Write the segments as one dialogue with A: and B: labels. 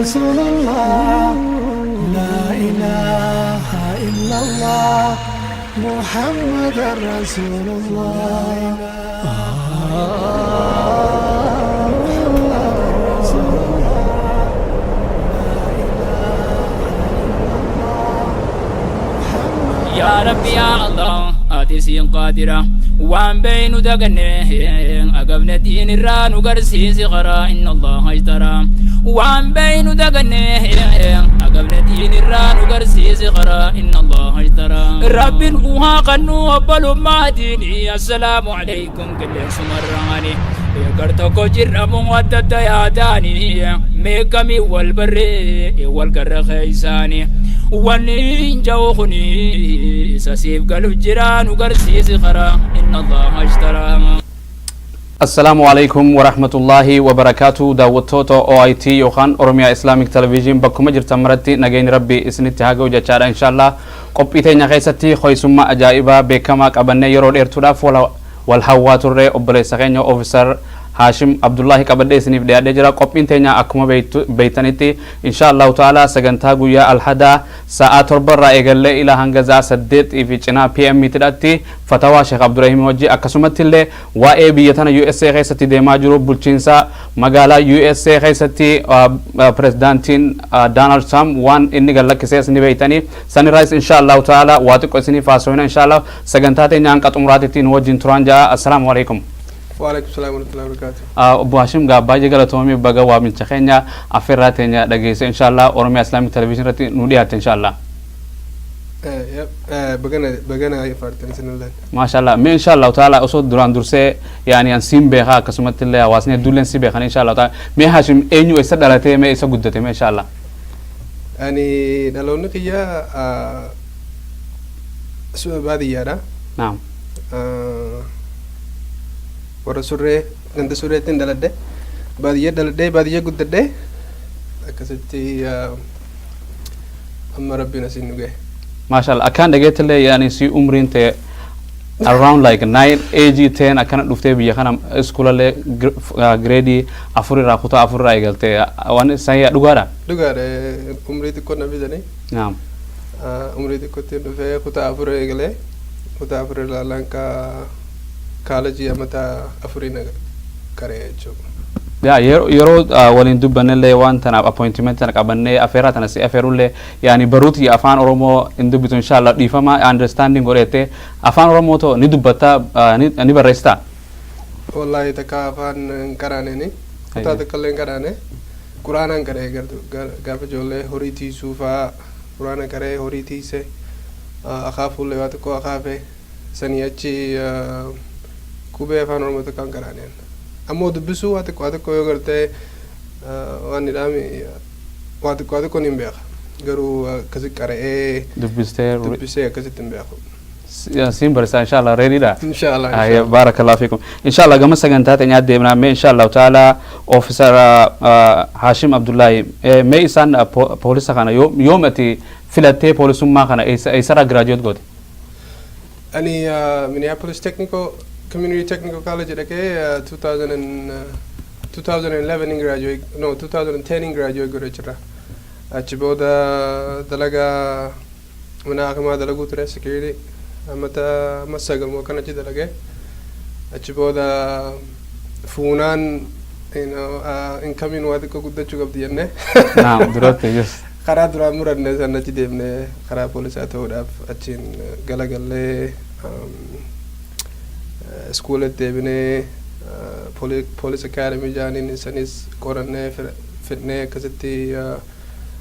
A: رسول الله، لا إله إلا الله، محمد رسول الله، محمد رسول الله، لا إله إلا الله، محمد
B: Yaa Rabbi, yaa Allah, ati siin qaadira waan beeynu daganne agabne diin irraa nu garsiisi karaa. Inna Allaha ishtaraa waan beeynu daganne agabne diin irraa nu garsiisi karaa. Inna Allaha ishtaraa Rabbin uhaa qannu obbolummaatiini. Assalaamu alaykum. Qilleensumarraani gar tokko jirramu adda adda yaadaani meeqamii wal barree wal garra keeysaani. Wanni hin ja'u kuni isa siif galu jira, nu garsiisi karaa. Inna Allaha ishtaraa.
C: Assalaamu alaikum warahmatullaahi wabarakaatu. Daawwattoota OIT yookaan Oromiyaa Islamic Television, bakkuma jirtan maratti nageenyi Rabbi isinitti haa ga'u jechaadha. Inshallah qophii teenya keessatti hoysummaa ajaa'ibaa beekamaa qabannee yeroo dheertuudhaaf wal hawwaa turre, obboleessa keenya Officer Haashim Abdullahi qabadhee isiniif dhiyaadhee jira. Qophiin teenya akkuma beeytanitti, insha Allahu ta'ala, sagantaa guyyaa Alhadaa sa'aa 7rraa eegallee ilaa hanga sa'a 8 fi cinaa PM tidhatti fatawaa Sheekh Abdurrahim wajji, akkasumatti illee waa'ee biyya tana USA keessatti deemaa jiru, bulchiinsa magaalaa USA keessatti pirezidaantiin Donald Trump waan inni gallakkisees ni beeytanii, sanirraas insha Allahu ta'ala waa xiqqoo isiniif haasofna. Insha Allah sagantaa teenya hanqa xumuraatitti nu wajjin turaan ja'a. Assalaamu alaikum.
D: وعليكم السلام ورحمة الله وبركاته.
C: Obbo Hashim gaa baay'ee galatoomii, baga waamicha keenya affeerraa teenya dhageesse, inshallah Oromiyaa Islamic Television irratti nu dhiyaatte, inshallah.
D: Bagana bagana faartan isinilleen.
C: Maashallah. Mee inshallah ta'ala osoo duraan dursee yaani an siin beekaa, akkasumatti illee hawaasni hedduulleen si beekan, inshallah ta'ala, mee Hashim eenyu, eessa dhalatee, mee eessa guddate, mee inshallah?
D: Ani dhaloonni kiyya baadiyyaadha. Warra Surree, ganda Surreetti hin dhaladhe. Baadiyyaa dhaladhee, baadiyyaa guddadhe, akkasitti amma Rabbiin asiin nu gahe.
C: Maashallah. Akkaan dhageettillee yaani si umriin ta'e around like 9 age 10 akkana dhuftee biyya kana iskuulallee grade 4 irraa, kutaa 4 irraa eegalte, waan isaan dhugaadha?
D: Dhugaadha, umrii xiqqoo na fidanii. Umrii xiqqootti dhufee kutaa 4 eegalee, kutaa 4 ilaalaan ka kaalejii amata 4 na qaree jechuudha.
C: Yaa yeroo waliin dubbannellee waan tanaaf appointment tana qabannee afeeraa tana si afeerullee yaani baruuti afaan Oromoo hin dubbitu, inshallah dhiifama understanding godhette. Afaan Oromoo too ni dubbatta, ni barreessita?
D: Wallahi takka afaan hin qaraaneni, kutaa takka illee hin qaraane. Quraanaan qaree gaafa ijoollee horii tiisuu faa quraana qaree horii tiise, akaafuullee waa xiqqoo akaafe. Sanii achi qubee afaan Oromoo takka hin qaraaneen. Ammoo dubbisuu waa xiqqoo, waa xiqqoo yoo gartee waan nidhaami, waa xiqqoo, waa xiqqoo ni beeka, garuu akkasi qara'ee
C: dubbistee
D: dubbisee akkasitti hin beeku.
C: Siin barreessa inshallah, ready dha.
D: Inshallah.
C: Ay, barakallahu fikum. Inshallah gama sagantaa teenyaa deemnaa. Mee inshallah ta'ala Officer Hashim Abdullahi, mee isaan poolisa kana yoom ati filattee, poolisummaa kana eessarraa graduate goote?
D: Ani Minneapolis Technical Community Technical College dhaqee 2000 and, 2011 in graduate, no, 2010 in graduate godhe jira. Achi booda dalagaa mana akamaa dalaguu ture, security, ammata amma 9 moo kan achi dalagee. Achi booda fuunaan income waa xiqqoo guddachuu qabdi jenne.
C: Naam, duratti yes.
D: Karaa duraan muranne san achi deemne, karaa poolisaa ta'uudhaaf achiin galagallee iskuulatti deebinee police academy jaaniin isanis qorannee fidnee, akkasitti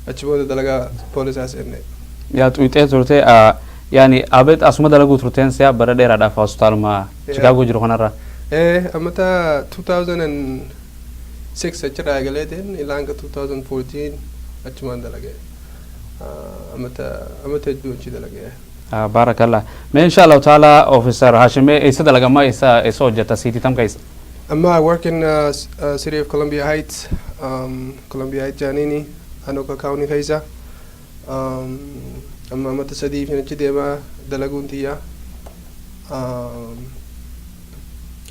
D: achi booda dalagaa poolisaa seenne.
C: Yaa xuyixee turte, yaani abet asuma dalaguu turteen si'a bara dheeraadhaaf hospitaaluma Chicago jiru kanarra.
D: Ammata 2006 achirraa eegaleetiin ilaa hanga 2014 achumaan dalagee. Ammata hedduu achi dalagee.
C: Baarakallah. Mee insha Allahu taala Officer Hashimee eessa dalagama, eessa hojjeta, city tam keessa?
D: Amma I work in city of Columbia Heights, Columbia Heights jaaniini, Anoka County keessa. Amma ammata 3 fi achi deemaa dalaguun tiyya.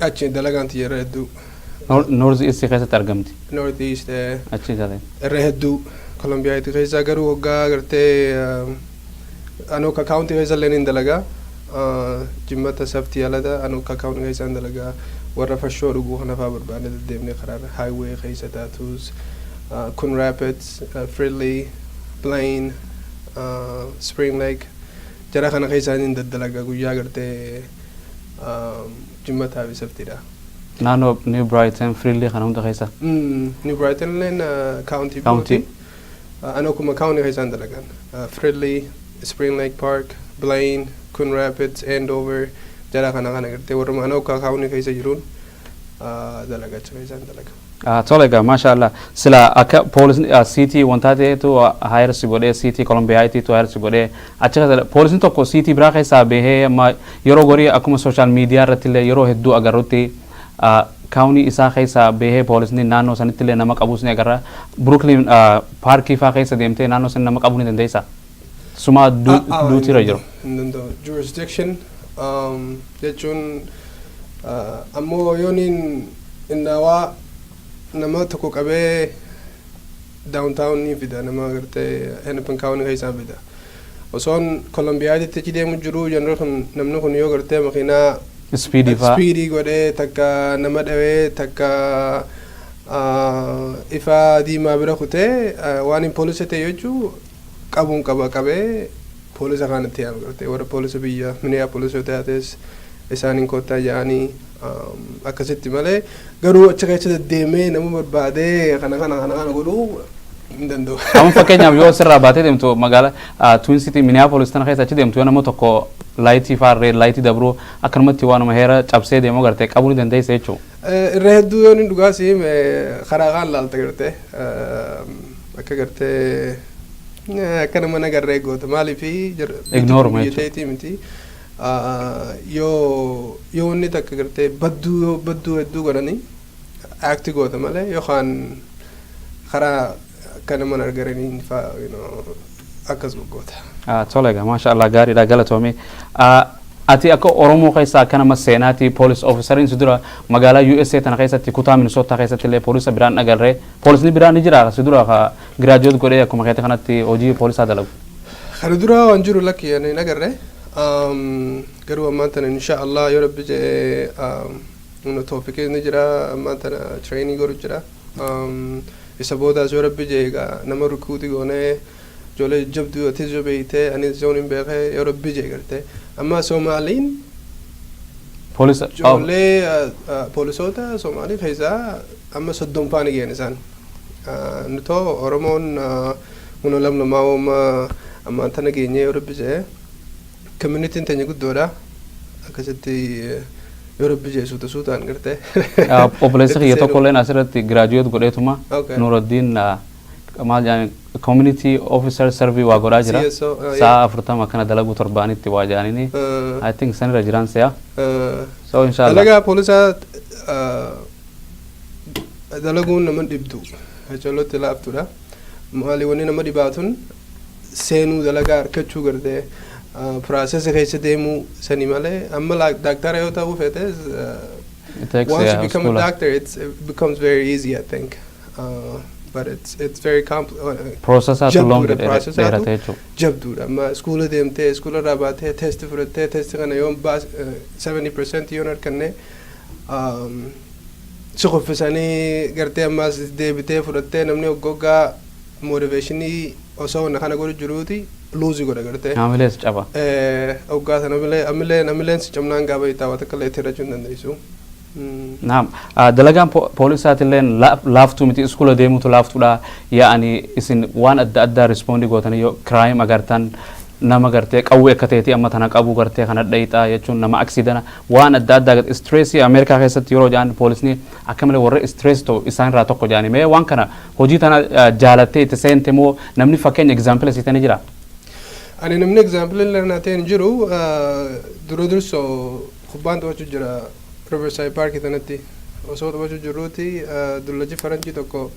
D: Achi dalagaan tiyya irra hedduu.
C: North East keessatti argamti.
D: North East
C: Achi taate.
D: Irra hedduu. Columbia Heights keessa. Garuu waggaa gartee Anoka County keessa illee ni dalagaa. Jimmata, sabtii alata Anoka County keessa ni dalagaa. Warra fashoo dhuguu kana faa barbaanne deddeemnee karaa highway keessa taatus, Coon Rapids, Fridley, Blaine, Spring Lake, jara kana keessa ni daddalagaa guyyaa gartee jimmataa fi sabtiidha.
C: Naannoo New Brighton, Fridley kana hunda keessa.
D: New Brighton illeen county.
C: County.
D: Anokuma county keessaan dalagan. Fridley, Spring Lake Park, Blaine, Coon Rapids, Andover, jara kana kana gartee warruma Anoka county keessa jiruun dalagacha keessaan dalaga.
C: Tole egaa, maasha Allah. Sila akka poolisni city wantaa ta'etu hire si godhee, city Columbia Heights hire si godhee achi keessa. Poolisni tokko city biraa keessaa bahee amma yeroo gorii akkuma social media irratti illee yeroo hedduu agarrutti county isaa keessaa bahee poolisni naannoo sanitti illee nama qabuus ni agarra. Brooklyn Parkii faa keessa deemtee naannoo san nama qabuu ni dandeessaa? Suma duutiirra jiru.
D: Hin danda'u. Jurisdiction jechuun ammoo yooniin innaawaa nama tokko qabee downtown ni fida, nama gartee Hennepin County keessaa fida. Osoon Columbiaatti achi deemu jiru jennu kun, namni kun yoo gartee makiinaa
C: Speedii faa.
D: Speedii godhee, takka nama dhawee, takka ifa diimaa bira kutee, waan hin poolisa ta'e jechuu qabuun qaba, qabee poolisa kanatti yaama. Gartee warra poolisa biyya Minneapolis yoo taates isaaniin kottaa jedhanii akkasitti malee, garuu achi keessa deddeemee nama barbaadee kana kana kana kana godhuu hin danda'u.
C: Amma fakkeenyaaf yoo asirraa baatee deemtu magaalaa Twin City Minneapolis tana keessa achi deemtu, yoo nama tokko lightii faa, red lightii dabruu, akkanumatti waanuma heera cabsee deemu gartee qabuu ni dandeessa jechuudha.
D: Irra hedduu yoo inni dhugaa si hime karaa kaan laalta, gartee akka gartee akka nama nagarree goota, maaliifi
C: Ignore
D: biyya
C: jechuudha.
D: ta'eetii miti. Yoo inni takka gartee badduu, yoo badduu hedduu godhanii act goota malee, yookaan karaa akka nama argaranii faa akkas goggoota.
C: Tole egaa, maasha Allah, gaariidha, galatoome. Ati akka Oromoo keessaa akka nama seenaati police officeriin si dura magaalaa USA tana keessatti, kutaa Minnesota keessatti illee poolisa biraan agarree, poolisni biraan ni jira si dura ka graduate godhee akkuma keessa kanatti hojii poolisaa dalagu?
D: Kana dura waan jiru lakki, ani hin agarre. Garuu ammaan tana insha Allah yoo Rabbi jedhe TOEFL ni jira, ammaan tana training godhu jira. Isa boodaas yoo Rabbi jedhe egaa nama recruitii goonee, ijoollee jabduu atis yoo beeyte anis yoon hin beekee, yoo Rabbi jedhe gartee amma Soomaaliin
C: Poolisa
D: ijoollee poolisoota Soomaalii keessaa amma 30 ni ga'an isaan. Nutoo Oromoon huna lam lamaa uuma ammaan tana geenyee, yoo Rabbi jedhe communityn teenya guddoodha. Akkasitti yoo Rabbi jedhe suuta suutaan gartee.
C: Obboleessi kiyya tokko illeen asirratti graduate godheetuma Nuuraddiin maal jedhani community officer serve waa godhaa jira.
D: CSO,
C: Sa'a 40 akkana dalaguu torbaanitti waa jedhaniini. I think sanirra jiran se'a. So inshallah.
D: Dalagaa poolisaa dalaguun nama dhibdu hacalotti laaftuudha. Maali, wanni nama dhibaatun seenuu, dalagaa harkachuu, gartee processa keessa deemuu sani malee, amma daaktara yoo ta'uu feete
C: It takes,
D: once you become a
C: school.
D: doctor, it becomes very easy, I think, but it's very compl
C: Processaatu long
D: jabduudha, processaatu.
C: dheerate jechuudha.
D: Jabduudha. Amma iskuula deemtee, iskuula irraa baatee, test fudhattee, test kana yoon baas 70% yoon harkanne si kuffisanii, gartee ammaas deebitee fudhattee, namni hoggoggaa motivationii osoo wanna kana godhu jiruuti lose godha gartee.
C: Haamilees caba.
D: Hoggaa sana amillee amileen si cabnaan gaaba itti takka illee itti hir'achuu hin dandeessu.
C: Naam. Dalagaan poolisaatillee laaftuu miti, iskuula deemutu laaftuudha. Yaa'ani isin waan adda addaa respondii gootanii yoo crime agartan, nama gartee qawwee akka ta'eeti amma tana qabu, gartee kana dhayixaa jechuun, nama accident waan adda addaa, stressii Ameerikaa keessatti yeroo jedhan poolisni akka malee warra stress ta'u isaan irraa tokko jedhani. Mee waan kana hojii tana jaalattee itti seente moo namni fakkeenya example siitanii jira?
D: Ani namni example illee naa ta'e hin jiru. Dura dursoo kubbaan taphachuu jira Riverside Park tanatti. Osoo taphachuu jirruuti dullachi faranjii tokko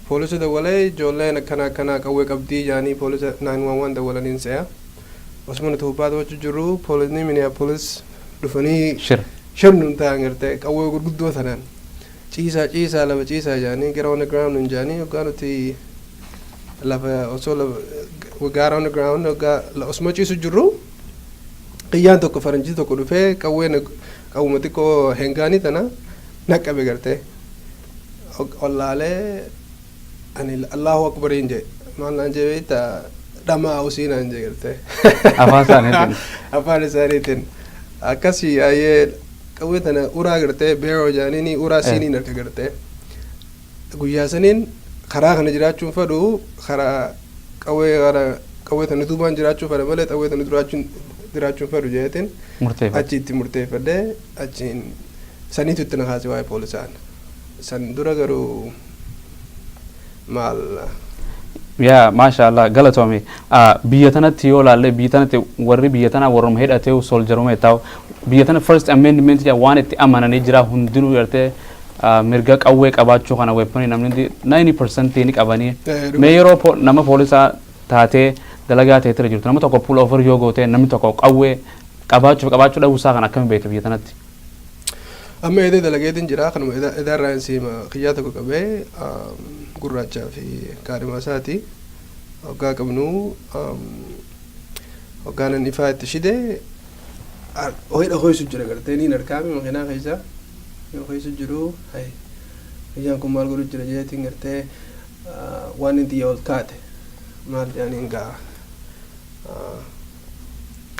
D: poolisa dawwalee, ijoolleen akkana akkana qawwee qabdii jaanii poolisa 911 dawwalaniin se'a. Osuma nuti kubbaa taphachuu jirru poolisni Minneapolis dhufanii
C: Shir.
D: Shirnuun ta'an gartee qawwee gurguddoo tanaan ciisaa ciisaa, lafa ciisaa jaanii, get on the ground nun jaanii. Hoggaa nuti Lafa osoo lafa we got on the ground, hoggaa osuma ciisu jirru, qiyyaan tokko, faranjii tokko dhufee qawwee qawwuma xiqqoo hengaanii tana naqqabe gartee. Ollaalee ani "Allahu akbariin" jee. Maal naan jee beektaa? "Dhamaa usii" naan jee gartee.
C: Afaan isaaniitiin.
D: Afaan isaaniitiin. Akkasii ayyee qawwee tana uraa gartee beeroo jaaniini uraa siiniin harka gartee. Guyyaa saniin karaa kana jiraachuun fedhu, karaa qawwee kana, qawwee tana duubaan jiraachuu fedha malee qawwee tana jiraachuun fedhu jeetiin.
C: Murteeffate.
D: Achi itti murteeffadhee, achiin saniitu itti na kaase waa'ee poolisaan. San dura garuu maal.
C: Yaa, maasha Allah, galatoome. Biyya tanatti yoo laalle, biyya tanatti warri biyya tana warruma hidhatee sooljaruma taa'u. Biyya tana First Amendment jedha, waan itti amananii jira hundinuu gartee mirga qawwee qabaachuu kana, weaponii namni 90% ni qabanii. Mee yeroo nama poolisaa taatee dalagaa teetira jirtu, nama tokko pull over yoo gootee, namni tokko qawwee qabaachuu fi qabaachuu dhabuu isaa kan akkami beekta biyya tanatti?
D: Amma edee dalageetiin jira, kanuma edaarraa siima kiyyaa tokko qabee, gurraachaa fi kaadhima isaati. Hoggaa qabnu, hoggaanan ifaa itti shide, hoyidha hoysu jira gartee, niin harkaami makiinaa keessa yoo hoysu jiru, hay, kiyyaan kun maal godhu jira jeetiin gartee, waan inni xiyya ol kaate maal jedhaniin gaa,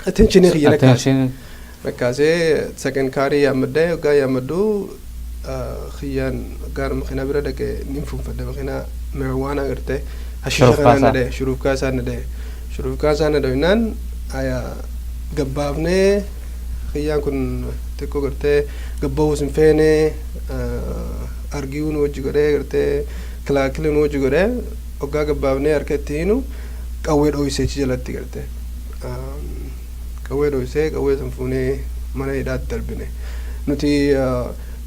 D: attentionii kiyya nakkaase.
C: Attention.
D: Nakkaasee second carii yaammadhee, hoggaa yaammadhu kiyyaan hoggaan makiinaa bira dhaqee nin fuunfadhe, makiinaa marijuana gartee hashiisha kanaa na dhahe, shurufkaa isaa na dhahe. Shurufkaa isaa na dhahinaan aya gabbaafnee, kiyyaan kun xiqqoo gartee gabbaa'uus hin feene, argiuu nu wajji godhee gartee, kilaakilii nu wajji godhee, hoggaa gabbaafnee harka itti hinu qawwee dho'isee achi jalatti gartee, qawwee dho'isee, qawwee san fuunee mana hidhaatti darbine. Nuti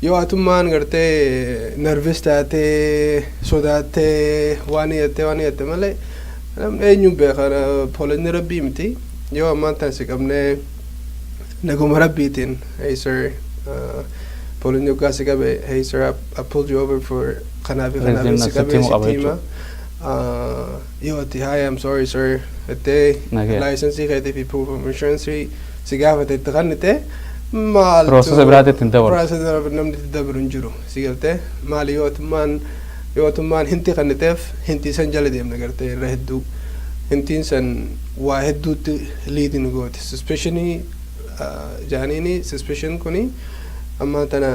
D: yoo atummaan gartee nervous taatee, sodaattee, waan hiyattee waan hiyatte malee, namni eenyuun beeka, poolisni rabbii miti. Yoo ammaan tan si qabnee naguma rabbiitiin, "Hey sir," poolisni hoggaa si qabe, "Hey sir, I pulled you over for kanaaf kanaaf si qabee," sitti hima. Yoo ati "Hi, I'm sorry sir" jettee licensii keetii fi proof of insurance si gaafate itti kennite, maal
C: Processa biraatti ittiin dabalu.
D: Processa namni itti dabalu hin jiru si galtee. Maali, yoo atummaan hinti kenniteef, hintii san jala deemna gartee. Irra hedduu hintiin san waa hedduutti lead nu gooti. Suspicionii jaaniini, suspicion kuni ammaa tana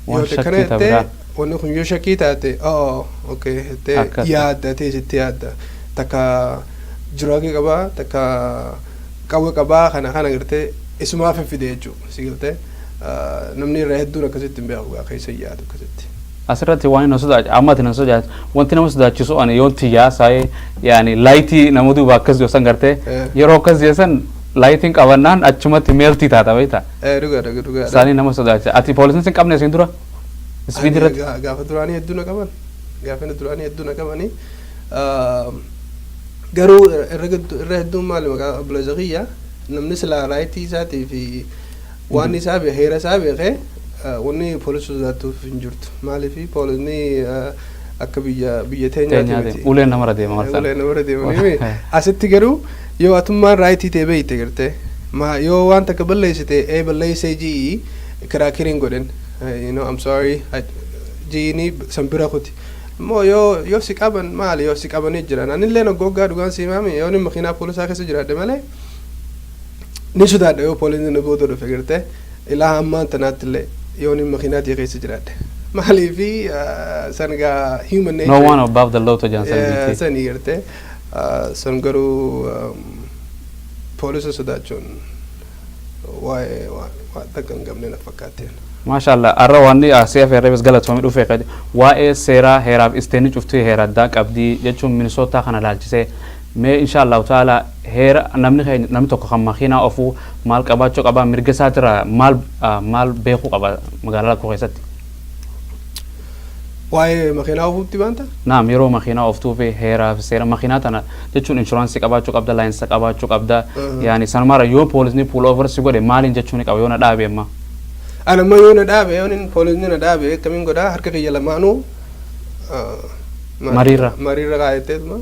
D: yoo akkana jettee, wanni kun yoo shakkii taate, "Oh, okay," jettee yaadda ta'e, sitti yaadda, takka drugii qabaa, takka qawwe qabaa, kana kana gartee isumaaf fide jechuudha si galtee. Namni irra hedduun akkasitti hin beeku gaa, keessa yaadu akkasitti.
C: Asirratti waan na sodaachisu, amma ati na sodaachisu, wanti nama sodaachisu ani yoon tiyyaa saayee yaani lightii nama duuba akkas yoo san gartee, yeroo akkas jeessan lightiin qabannaan achumatti meltii taata beektaa.
D: Dhugaadha, dhugaadha.
C: Isaanii nama sodaachisa. Ati poolisiin sin qabne isin dura? Speed irratti?
D: Gaafa duraanii hedduu na qaban. Gaafa duraanii hedduu na qabanii. Garuu irra hedduun maali, maqaa obboleessa kiyya, namni silaa rightii isaatii fi waan isaa beekee, heera isaa beekee, wanni poolisii sodaatuuf hin jirtu. Maaliif poolisni akka biyya teenyaati miti.
C: Uleen namarra deema marsaan.
D: Uleen namarra deemanii. Asitti garuu yoo atummaan rightii ta'e beeyte gartee, ma yoo waan takka balleessite, ee balleessee ji'i, kiraakiriin godhen, "I'm sorry" ji'ini san bira kuti. Immoo yoo si qaban maali, yoo si qabanii jiran, anillee oggoggaa dhugaan si himaami, yoo ni makiinaa poolisaa keessa jiraadhe malee ni sodaadha. Yoo poolisni na booda dhufe gartee, ilaa ammaan tanaatti illee yoo ni makiinaa tiyya keessa jiraadhe, maaliifi san gaa human nature.
C: No one above the law to jaan san.
D: Sanii gartee, san garuu poolisa sodaachuun waa'ee waa takka hin qabne na fakkaatteen.
C: Maasha Allah, arra wanni asii afeerreefis galatoomii dhufee qadi waa'ee seeraa, heeraaf isteenni cuftuu heera addaa qabdii jechuun Minisootaa kana laalchisee, mee insha Allahu ta'ala heera namni keenya, namni tokko kan makiinaa ofuu maal qabaachuu qaba, mirga isaatirraa maal maal beekuu qaba magaalaa lakkoo keessatti?
D: Waa'ee makiinaa ofuutti baanta?
C: Naam, yeroo makiinaa ooftuu fi heeraa fi seera makiinaa tana jechuun insuranceii qabaachuu qabda, licensa qabaachuu qabda. Yaani sanumarra yoo poolisni pull over si godhe maaliin jechuu ni qaba yoo na dhaabe amma?
D: Ani amma yoo na dhaabe, yoo poolisni na dhaabe, akkamiin godhaa? Harka kiyya lamaanuu
C: Mariirra.
D: Mariirra kaayatteetuma.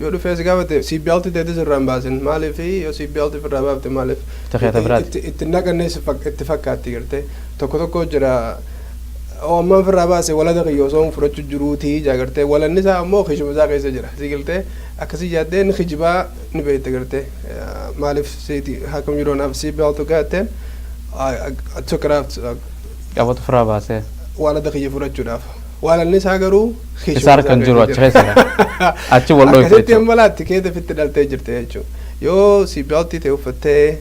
D: Yoo dhufee si gaafate, seatbelt teetis irraa hin baasin. Maaliif yoo seatbelt irraa baafte, maaliif
C: Tikeeta biraati.
D: itti naqannee itti fakkaatti gartee. Tokko tokko jira, ammaan firraa baase walada kiyya osoo hin fudhachuu jiruutii jaa gartee. Walanni isaa ammoo kishuma isaa keessa jira si galtee. Akkasii yaaddee ni kijibaa ni beekte gartee. Maaliif seat, how come you don't have seat belt gaatteen, I took it off
C: Qabatu firraa baasee.
D: Walada kiyya fudhachuudhaaf. Walanni isaa garuu kishuma
C: Isaa harka hin jiru, achi keessa jira. Achi wal dhoofte
D: Akkasitti
C: jechuudha.
D: amma laatti keeta fitti dhaltee jirte jechuudha. Yoo seatbeltii ta'e uffattee,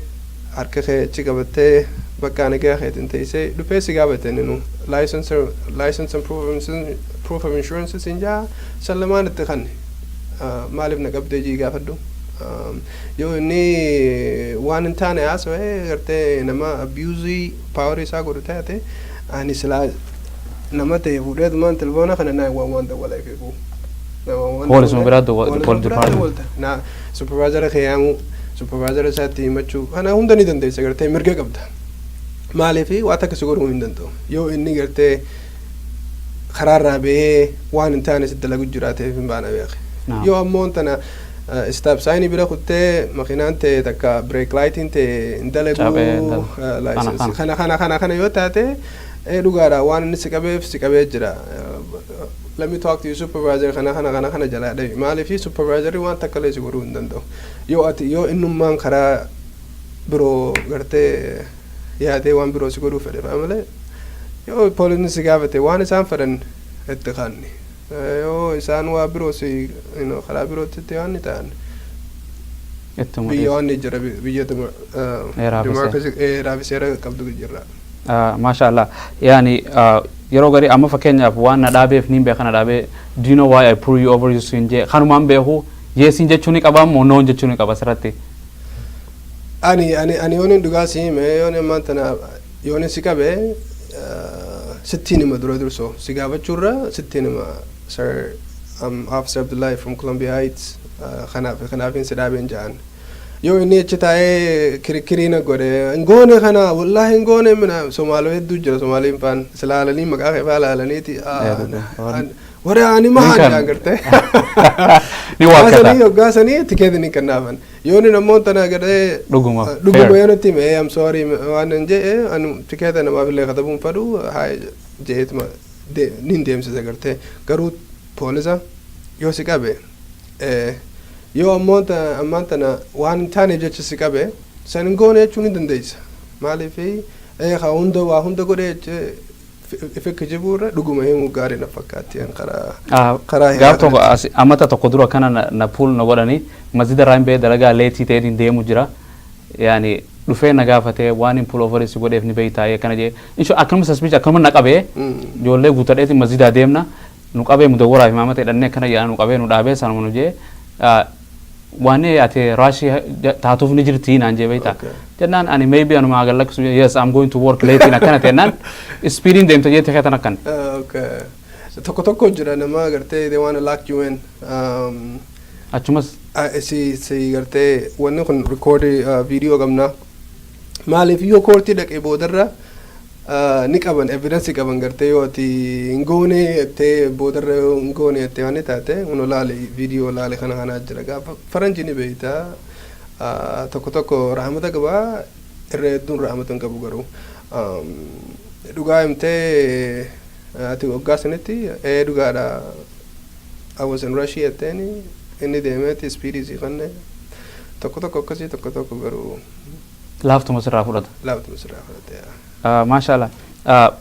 D: harka kee achi qabattee, bakka nagaa keetiin teessee, dhufee si gaafate ninu license and proof of insurance siin jaa, san lamaan itti kanne. Maaliif na qabdee jii gaafadhu. Yoo inni waan hin taane haasawee gartee nama abuse power isaa godhu taate, ani silaa nama ta'e fuudheetumaan telefoona kana 911 dawwala ifeeku.
C: Poolisuma biraa police department.
D: Na supervisor kee yaamuu, supervisor isaatti himachuu kana hunda ni dandeessa gartee, mirga qabda. Maaliif waa takka si godhuu hin danda'u yoo inni gartee karaarraa bahee waan hin taane si dalagu jiraateef hin baana beeke. Yoo ammoo tana stop sign bira kuttee, makiinaan ta'e takka brake lightiin ta'e hin
C: Cabee
D: dalagu,
C: kana
D: license kana yoo taate, dhugaadha, waan inni si qabeef si qabee jira. Let me talk to your supervisor, kana kana kana kana jalaa dhabi. Maaliif supervisorri waan takka illee si godhuu hin danda'u yoo ati yoo innummaan karaa biroo gartee yaadee waan biroo si godhuu fedhe faa malee. Yoo poolisni si gaafate, waan isaan fedhan itti kanni. Yoo isaan waa biroo si karaa birootti waan ni ta'an
C: Ittuma
D: biyya waan ni jira, biyya
C: Heeraa fi
D: democracy, heeraa fi seera qabdu jirra.
C: Maasha Allah. Yaani yeroo garii amma fakkeenyaaf waan na dhaabeef niin beeka. Na dhaabee, "Do you know why I pull you over?" you siin jee, kanumaan beeku yesiin jechuu ni qaba moo noon jechuu ni qaba asirratti?
D: Ani yoon dhugaa si hime, yoon ammaan tana yoon si qabe, sittiin hima. Dura dursoo si gaafachuurra sittiin hima: "Sir, I'm Officer Abdullahi from Columbia Heights, kanaafin si dhaabeen" ja'an. Yoo inni achi taa'ee kirikiriina godhe, "Hin goone kana, wallaahi hin goone," mina Somaaloo hedduu jira, Somaaliin faan silaalanii maqaa kee faa laalaniiti warra ani mahaan jaan gartee.
C: Ni waakkata.
D: Hoggaa sanii tikeeti ni kennaafan. Yoo inni namoota tana gartee
C: Dhuguma.
D: Dhuguma yoo nutti hime, "I'm sorry" waan hin jee, ani tikeeta namaaf illee katabuun fadhu haa jeetuma nin deemsisa gartee. Garuu poolisa yoo si qabe, yoo ammoo ammaan tana waan hin taaneef jecha si qabe, san hin goone jechuu ni dandeessa. Maaliif haa hunda waa hunda godhe ife kijibuurra dhuguma himuu gaarii na fakkaatti karaa karaa.
C: Gaaf tokko amata tokko dura kana na pull na godhanii, masjida irraa hin bahee, dalagaa late ta'eetiin deemu jira. Yaani dhufee na gaafatee, "Waan hin pull over si godheef ni beektaa?" akkana jee. Insho akkanuma suspicious akkanuma na qabee, ijoollee guutadheetiin masjidaa deemna, nu qabee, mudawwaraa fi maamata hidhannee akkana yaana, nu qabee, nu dhaabee, sanuma nu jee, "Waan ati rush taatuuf ni jirti" naan jee, beektaa. Jennaan ani maybe anuma agallakkisu, "Yes, I'm going to work late" akkana ta'ennaan, "Speediin deemta" jettee keetan akkan.
D: Okay. Tokko tokko jira nama gartee they want to lock you in.
C: Achumas.
D: Si gartee wanni kun record video qabna. Maaliif yoo koortii dhaqee boodarra ni qaban, evidence qaban gartee. Yoo ati hin goone jettee, boodarra yoo hin goone jettee waan taate, kun laale, video laale, kana kanaa jira. Gaafa faranji ni beekta, tokko tokko rahmata qabaa, irra hedduun rahmata hin qabu. Garuu dhugaa himtee ati waggaa sanitti, "Ee, dhugaadha, I was in rush" jetteeni, inni deemeeti speedii si kanne. Tokko tokko akkasii, tokko tokko garuu
C: Laaftuma sirraa fudhata.
D: Laaftuma sirraa fudhata.
C: Maasha Allah.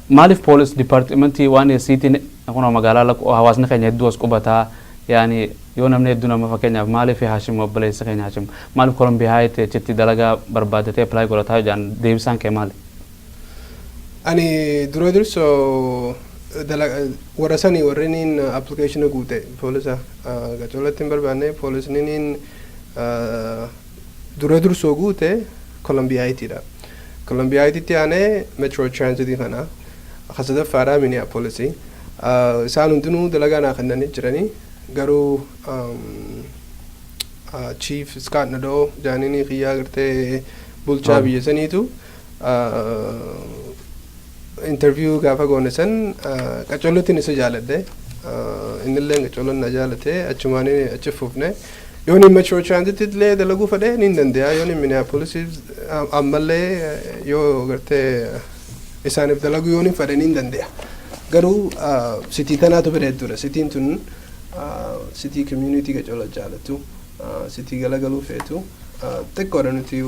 C: Maaliif police departmentii waan siitiin kun magaalaa hawaasni keenya hedduu as qubataa, yaani yoo namni hedduu nama fakkeenyaaf maaliif Hashim, obboleessa keenya Hashim, maaliif Columbia Heights achitti dalagaa barbaadatee apply godhataa jedhan, deebisaan kee maali?
D: Ani dura dursoo warra sanii warreen application guute poolisa gacolatti hin barbaanne. Poolisniin dura dursoo guute Columbia Heightsidha. Columbia Heightsitti aanee Metro Transit kana, ka sadaffaadha Minneapolis. Isaan hundinuu dalagaa naa kennanii jiranii, garuu Chief Scott Nadeau jaanini kiyyaa gartee bulchaa biyya saniitu interview gaafa goone san qacollotti isa jaaladhe, innillee qacolloon na jaalate, achumaan achi fufne. Yoon hin Metro Transit illee dalaguu fedhe ni danda'a. Yoon hin Minneapolis ammallee yoo gartee isaaniif dalaguu yoon hin fedhe ni danda'a. Garuu city tanaatu bareedduudha. Cityn tun city community qacola jaalatu, city galagaluu feetu. Xiqqoodha nuti.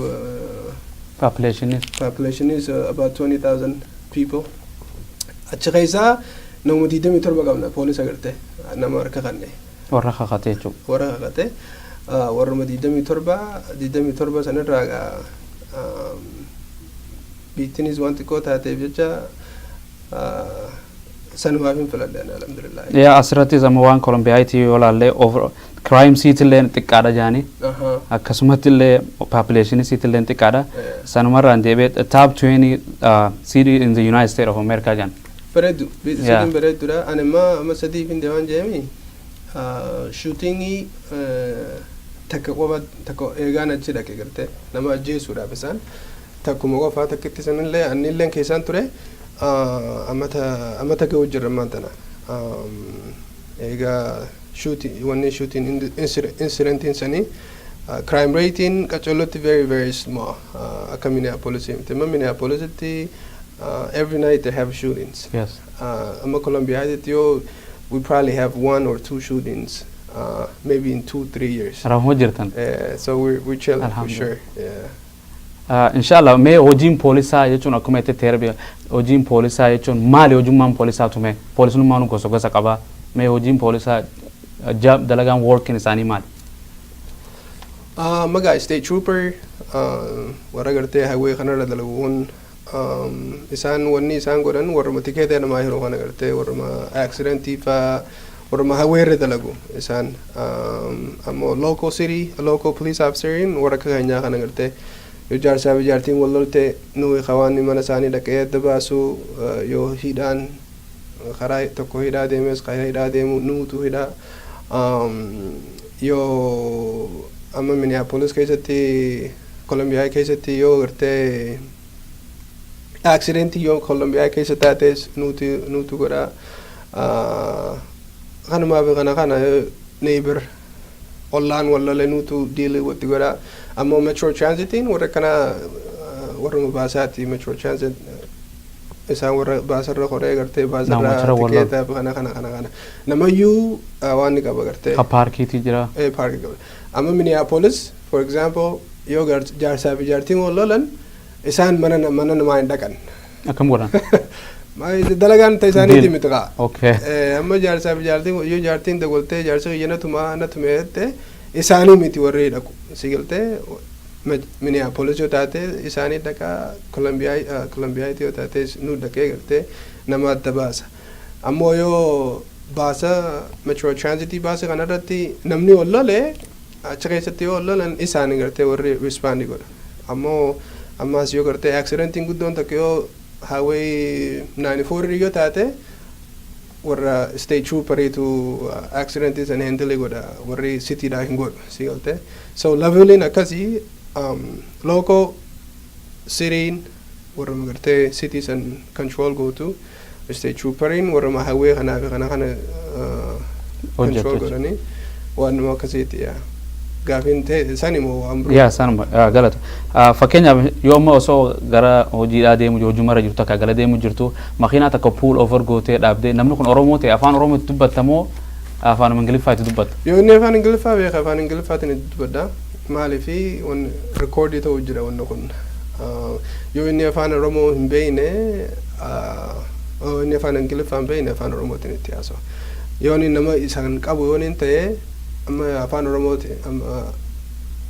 C: Population is
D: Population is about 20,000 people. Achi keessaa nama 27 qabna poolisa gartee nama harka kanne.
C: Warra kakate jechuudha.
D: Warra kakate warruma 27, 27 sanirraa biittinis waan xiqqoo taateef jecha sanumaaf hin filadhe, alhamdulillah.
C: Yaa, asirrattis amma waan Columbia Heights yoo ilaalle, over crime city illee xiqqaadha jaanii, akkasumatti illee population city illee xiqqaadha. Sanumarraan deebi'ee top 20 city in the United States of America jaan.
D: Bareeddu cityn bareedduudha. Ani immoo amma sadiif hin deeman jeemi shootingii takka qofa takka eegaan achi dhaqe gartee nama ajjeesuudhaaf isaan takkuma qofaa takkitti sanillee annilleen keessaan ture. Amata amata ga'u jirra ammaan tana eegaa shooting wanni shooting incidentiin sanii crime rating qacollotti very very small, akka Minneapolis miti. Amma Minneapolisitti every night they have shootings. Amma Columbia Heights yoo we probably have one or two shootings maybe in 2-3 years.
C: Rahuma jirtan.
D: So we're chilling for sure. Yeah.
C: Inshallah, mee hojiin poolisaa jechuun akkuma itti terbi, hojiin poolisaa jechuun maali? Hojummaan poolisaa tume poolisummaan gosa gosa qaba. Mee hojiin poolisaa dalagaan working isaanii maali?
D: Magaa state trooper warra gartee highway kanarra dalaguun isaan wanni isaan godhan warruma tikeeta namaa yeroo kana gartee warruma accidentii faa warruma highway irra dalagu isaan. Ammoo local city local police officeriin warra akka keenyaa kana gartee yoo jaarsaa fi jaartiin wal lolte nuyi kawaanni mana isaanii dhaqee adda baasu, yoo hidhaan karaa tokko hidhaa deemes karaa hidhaa deemu nuutu hidhaa. Yoo amma Minneapolis keessatti, Columbia keessatti yoo gartee accidentii yoo Columbia keessa taates nuti nuutu godha. Kanumaaf kana kana neighbor ollaan wal lole nuutu deal watti godha. Ammoo Metro Transitiin warra kana warruma baasaati. Metro Transit isaan warra baasarra koree gartee baasarra tikeeta kana kana kana kana namayyuu waan ni qaba gartee.
C: Ka paarkiitii jira.
D: Ee, paarkii qaba. Amma Minneapolis, for example, yoo jaarsaa fi jaartiin wal lolan isaan mana mana namaa hin dhaqan.
C: Akkam godhan?
D: Dalagaan ta isaaniiti miti kaa.
C: Okay.
D: Amma jaarsaa fi jaartiin yoo jaartiin dagoltee jaarsa kiyya natuma natume jette isaanii miti warri dhaqu si galtee. Minneapolis yoo taate isaanii dhaqaa, Columbia yoo taate nu dhaqee gartee nama adda baasa. Ammoo yoo baasa Metro Transit baasa kanarratti namni wal lole achi keessatti yoo wal lolan isaanii gartee warri respond godha. Ammoo ammaas yoo gartee accidentiin guddoon takka yoo highway 94 yoo taate warra state trooperiitu accidentii san handle godha, warri cityidhaa hin godhu si galte. So leveliin akkasii local cityin warra gartee city san control gootu, state trooperiin warra highway kanaa fi kana kana control godhanii waanuma akkasiiti. Yaa, gaafiin ta'e san immoo waan biroo.
C: Yaa, sanuma galata. Fakkeenyaaf yoo amma osoo gara hojiidhaa deemu, hojumarra jirtu takka gara deemu jirtu, makiinaa takka pull over gootee dhaabdee, namni kun Oromoo ta'e, afaan Oromoo itti dubbattamoo afaan Ingiliffaa itti dubbatta?
D: Yoo inni afaan Ingiliffaa beeka, afaan Ingiliffaatiin itti dubbadha. Maaliifi wanni recordii ta'u jira wanni kun. Yoo inni afaan Oromoo hin beekne, yoo inni afaan Ingiliffaa hin beekne, afaan Oromootiin itti haasawa. Yoo inni nama isaan qabu yoo inni ta'e, amma afaan Oromooti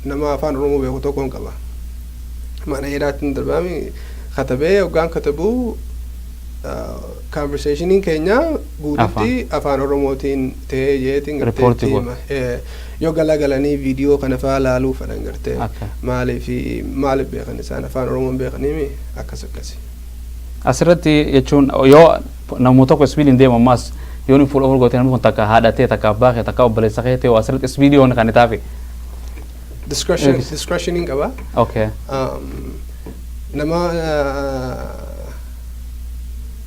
D: nama afaan Oromoo beeku tokkoon qaba. Mana hidhaatti hin darbaami katabee hoggaan katabuu conversationiin keenya guututti afaan Oromootiin ta'ee jeetiin gartee itti hima. Yoo galagalanii viidiyoo kana faa laaluu fedhan gartee maaliif maaliif beekan isaan afaan Oromoon beekaniimi akkas akkasi.
C: Asirratti jechuun yoo namni tokko speediin deemu, ammaas yoo inni fuula gootee namni kun takka haadha ta'e, takka abbaa kee, takka obboleessa kee ta'e, asirratti speedii yoon kan taafe.
D: Discretion discretion qaba. Nama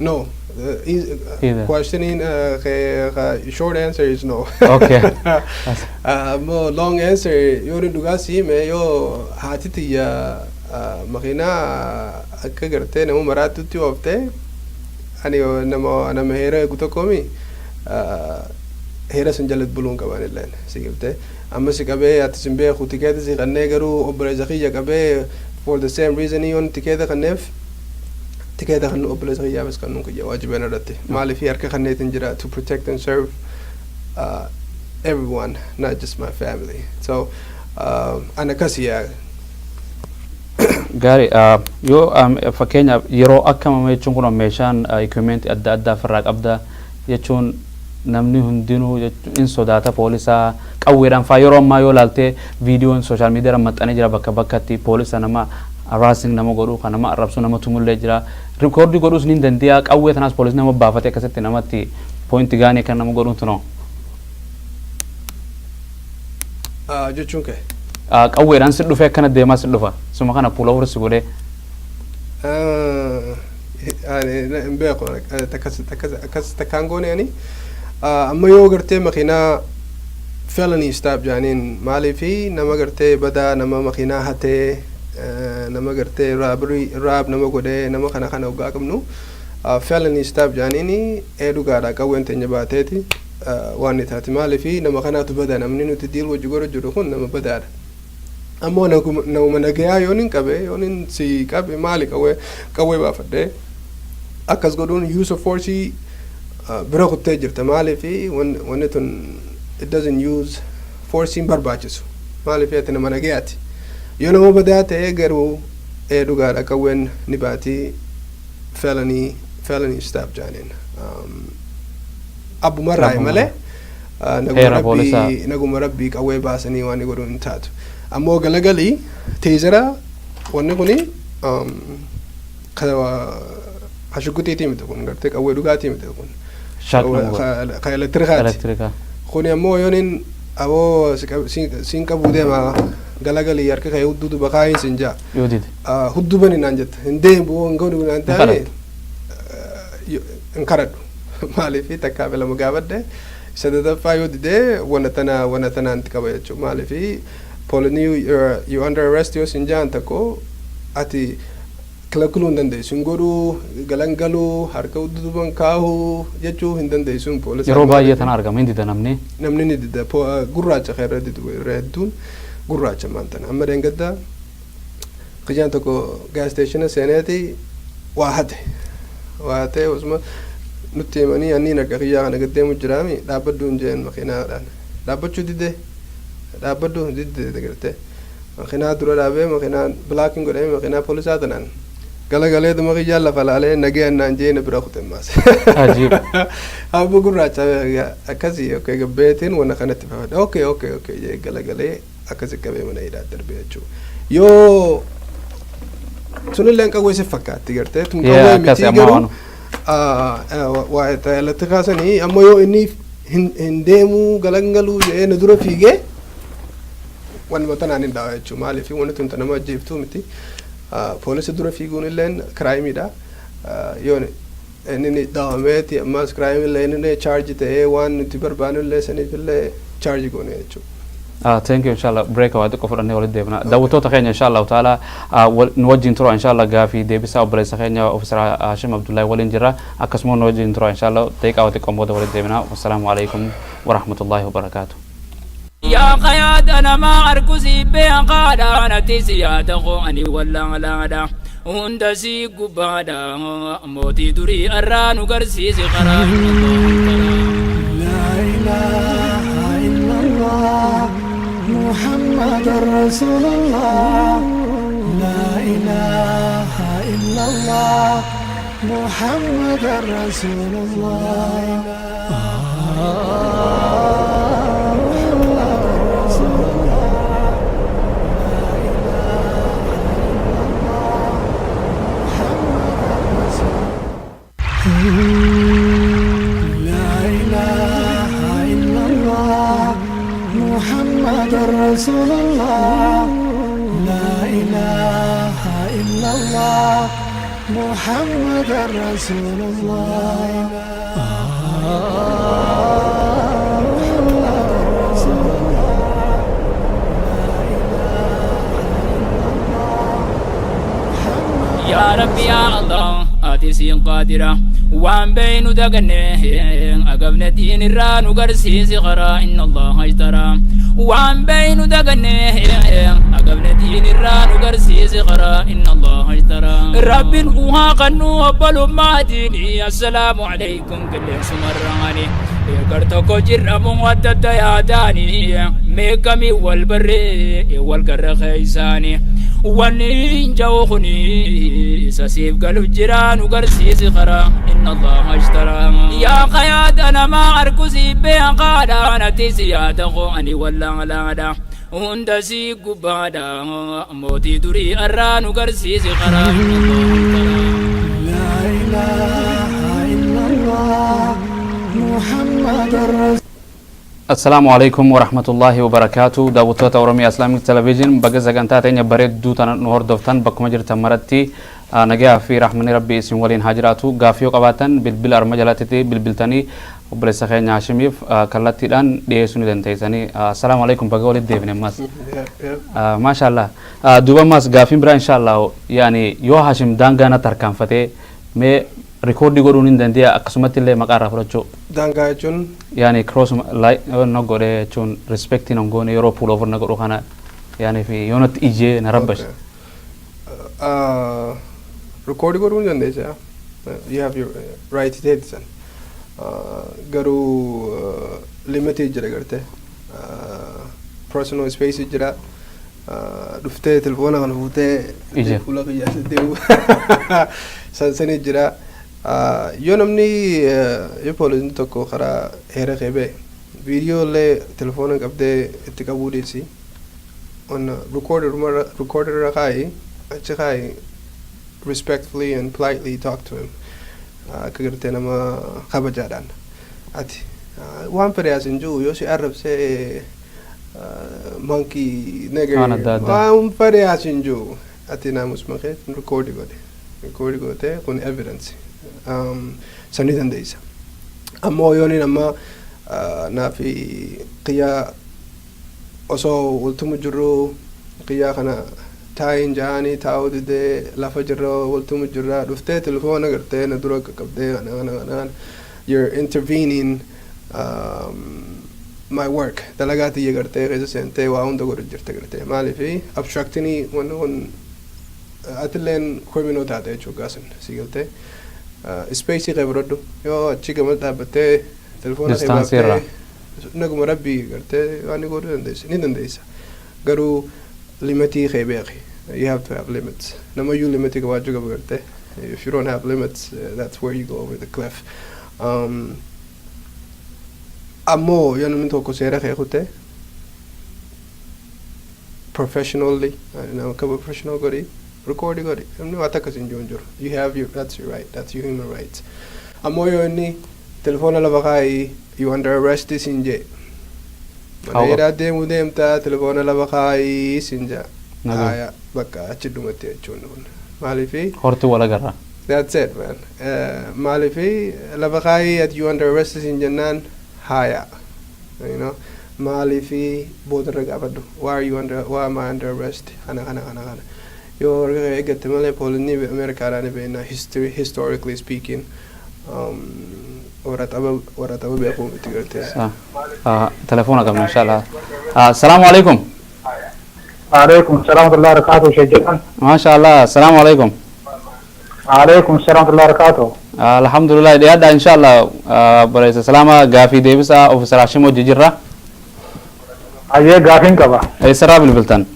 D: no
C: Either.
D: Questioning, short answer is no.
C: Okay.
D: Ammoo long answer, yoo ni dhugaa si hime, yoo haati tiyya makiinaa akka gartee nama maraatutti ooftee, ani nama heera eegu tokkoomi, heera sun jalatti buluun qaban illeen si galtee. Amma si qabee, ati sin beeku, tikeeta si kannee, garuu obboleessa kiyya qabee, for the same reason yoon tikeeta kanneef, tikeeta kan obboleessa kiyyaafis kannuun kiyya waajibeen irratti. Maaliif harka kanneetiin jira? To protect and serve everyone, not just my family. So ana akkasi yaa.
C: Gaarii. Yoo fakkeenyaaf yeroo akkamama jechuun kun meeshaan equipment adda addaa ofirraa qabda jechuun, namni hundinuu in sodaata poolisaa qawweedhaan faa. Yeroo ammaa yoo laaltee, viidiyoon social media maxxanee jira, bakka bakkatti poolisa nama harassing nama godhu, kan nama arrabsu, nama tumullee jira, record godhuus ni danda'a. Qawwee tanaas poolisni nama baafatee akkasitti namatti point gun kan nama godhuun tunoo.
D: Jechuun kee?
C: Qawweedhaan si dhufee akkana deemaa si dhufa, suma kana pull over si godhee.
D: Ani hin beeku, akkas akkas akkas takkaan goone. Ani amma yoo gartee makiinaa felony stop jaaniin, maaliifi nama gartee badaa, nama makiinaa hatee, nama gartee robbery, rob nama godhee, nama kana kana hoggaa qabnu felony stop jaaniini, ee dhugaadha, qawween teenya baateeti waan ni taati. Maaliifi nama kanaatu bada, namni nuti deal wajji godhu jiru kun nama badaadha. Ammoo namuma nagayaa yoon hin qabe, yoon hin si qabe, maali qawwee baafadhee akkas godhuun? Use of force bira kuttee jirta. Maaliifi wanni tun it doesn't use force, hin barbaachisu. Maaliifi ati nama nagayaati. Yoo nama badaa ta'e garuu, ee dhugaadha, qawween ni baatii felony stop jaaniin abbumarraa malee naguma.
C: Heera poolisaa.
D: Rabbii, naguma rabbii qawwee baasanii waan godhuu hin taatu. Ammoo galagalii taser wanni kuni ka shugguxiitii miti kun, gartee qawwee dhugaatii miti kun.
C: Shock nama godhu.
D: Ka elektirikaati.
C: Elektirika.
D: Kuni ammoo yooniin aboo siin qabuu deema, galagalii harka kee hudduu duba kaayin sin jaa.
C: Yoo dide.
D: Hudduu bani naan jetta, hin deemu, hin godhu naan taane, hin kadhadhu. Maaliif takkaa fi lama gaafadhe, sadaffaa yoo didee wana tana wana tanaan itti qaba jechuudha. Maaliif poolisni "You under arrest" yoo sin jaan tokko, ati kilakiluu hin dandeessu, hin godhuu, galangaluu, harka duuban kaahuu jechuu hin dandeessu poolisa.
C: Yeroo baay'ee tana argama, hin dida namni.
D: Namni ni dida. Gurraacha kan irra didu irra hedduun gurraacha maantana. Amma dheengaddaa kiyyaan tokko gas station seeneeti waa hate, waa hatee osuma nutti himanii, anniin akka kiyyaa kana gad deemu jiraami, dhaabbadhu hin jeen. Makiinaadhaan dhaabbachuu dide, dhaabbadhu dide. Gartee makiinaa dura dhaabee, makiinaa blocking godhee, makiinaa poolisaa tanaan galagalee duma kiyyaan lafa laalee nagee annaan jee na bira kute maas.
C: Ajiib.
D: Abbo gurraacha akkasii, okay, gabbeetiin wanna kanatti fayyada, okay jee galagalee akkasi qabee mana hidhaa darbee jechuudha. Yoo sunillee qawwee si fakkaatti gartee tun qawwee
C: akkasi
D: miti
C: amma
D: garuu
C: waan.
D: Waa elektirikaasanii. Ammoo yoo inni hin deemuu, galangaluu jedhee na dura fiigee, wanuma tanaan hin dhawa jechuudha. Maaliif wanni tun nama ajjeeftuu miti. Poolisa dura fiiguun illeen crimeiidha. Yoo inni ni dhawameeti ammas crime illee inni charge ta'ee, waan nuti barbaannu illee saniif illee charge goone jechuudha.
C: Thank you. Inshallah break waa xiqqoo fudhannee walitti deebina. Daawwattoota keenya, inshallah taala nu wajjin tura. Inshallah gaafii deebisaa obboleessa keenya Officer Hashim Abdullahi waliin jira. Akkasuma nu wajjin tura inshallah, daqiiqaa waa xiqqoon booda walitti deebina. Wassalaamu alaikum warahmatullahi wabarakaatuh.
B: Yaa qayaada namaa harkusii beekaadha, natti siyaada koo ani wallaalaadha, hunda sii gubbaadha, mootii durii arraa nu garsiisi karaa inni.
A: لا إله إلا الله محمد رسول الله، لا إله إلا الله محمد رسول الله، محمد رسول الله، لا إله إلا الله محمد رسول. لا إله إلا الله محمد رسول الله، لا إله إلا الله. محمد رسول الله. محمد رسول الله. لا إله إلا الله محمد.
B: Yaa Rabbi, yaa Allah, ati siin qaadira. Waan beeynu daganne, agabne diin irraa nu garsiisi karaa. Inna Allaha ishtaraa. Waan beeynu daganne, agabne diin irraa nu garsiisi karaa. Inna Allaha ishtaraa. Rabbin uhaa kannu obbolummaa diini. Assalaamu alaykum qilleensumarraani. Gar tokko jirramu adda adda yaadaani. Meeqamii wal barree wal garra keeysaani. Wanni hin ja'u kuni isa siif galu jira, nu garsiisi karaa. Inna Allaha ishtaraa. Yaa qayaada namaa arku si beekaadha, natti si yaada koo ani wallaalaadha. Hunda si gubbaadha, mootii durii arraa nu garsiisi karaa. Inna Allaha ishtaraa.
A: لا إله إلا الله محمد رسول
C: Assalaamu alaikum warahmatullaahi wabarakaatu. Daawwattoota Oromiyaa Islamic Television, baga sagantaa teenya bareedduu tana nu hordoftan. Bakkuma jirtan maratti nagayaa fi rahmanni Rabbii isin waliin haa jiraatu. Gaaffii yoo qabaatan bilbila arma jalatti bilbiltanii obboleessa keenya Hashimiif kallattiidhaan dhiyeessuu ni dandeessanii. Assalaamu alaikum, baga walitti deebine ammas.
D: Yeah.
C: Maasha Allah. Duuba ammas gaaffiin biraa, insha Allah, yaani yoo Hashim daangaa natti harkaanfatee mee record godhuun hin dandeenya, akkasumatti illee maqaa irraa fudhachuu?
D: Daangaa jechuun?
C: Yaani cross na godhe jechuun, respectii nan goone, yeroo pull over na godhu kana, yaani fi yoo natti ijee na rabbash.
D: Record godhuu ni dandeessa. You have your right to take san. Garuu limited jira garte. Personal space jira. Dhuftee telefoona kana fuutee
C: Ija.
D: fuula kiyyaa deemu san sani jira. Yoo namni yoo poolisni tokko karaa heera kee ba'e, viidiyoo illee telefoona qabdee itti qabuu dhiisi. On recorder, recorder irra kaayi, achi kaayi, respectfully and politely talk to him. Akka gartee nama kabajaadhaan. Ati waan fedhe as hin jiru, yoo si arrabsee monkey, nigger,
C: Waan adda addaa.
D: waan fedhe as hin jiru. Ati naamusuma kee record godhe. Record godhee kun evidence. Sanii dandeessa. Ammoo yooniin amma naafi qiyyaa osoo waltumu jirru, qiyyaa kana taayin ja'anii taa'uu didee, lafa jirra, waltumu jirra, dhuftee telefoona gartee na dura qaqqabdee kana kana kana, you're intervening my work, dalagaa tiyya gartee keessa seentee waa hunda godhu jirte gartee. Maaliifi obstructinii wanni kun atilleen criminal taate jechuu gaasan si galtee. Space kee fudhadhu. Yoo achi gama dhaabbattee telefoona kee
C: Distance irraa.
D: baaftee, naguma Rabbii gartee waan ni godhuu dandeessa, ni dandeessa, garuu limitii kee beeki. You have to have limits. Namayyuu limitii qabaachuu qaba gartee. If you don't have limits, that's where you go over the cliff. Ammoo yoo namni tokko seera kee kute, professionally, nama akka professional godhi, record godhi. Namni waa takka sin jiru hin jiru. You have your that's your right, that's your human rights. Ammoo yoo inni telefoona lafa kaayii, you under arrest sin jee, mana
C: Kaa'u.
D: hidhaa deemuu deemtaa, telefoona lafa kaayii sin jaa.
C: Nagaa.
D: Haya, bakka achi dhumatti jechuun kun maaliifi
C: Hortuu wal agarra.
D: That's it, man. Maaliifi lafa kaayii at you under arrest sin jennaan, haya, maaliifi boodarra gaafadhu, why am I under arrest? Kana kana kana kana yoo harka eeggatte malee, poolisni Ameerikaadhaan ni beekna, history, historically speaking, warra tapha beekuu miti gartee.
C: Telefoona qabna, insha Allah. Assalaamu alaikum.
E: عليكم السلام ورحمة الله وبركاته شيخ جمال.
C: Maasha Allah, assalaamu alaikum.
E: عليكم السلام ورحمة الله وبركاته.
C: Alhamdulillah, dhiyaadha insha Allah. Barreessa salaama gaafii deebisaa Officer Hashim hojii jirra.
E: Ayyee, gaafiin qaba.
C: Eessarraa bilbiltan?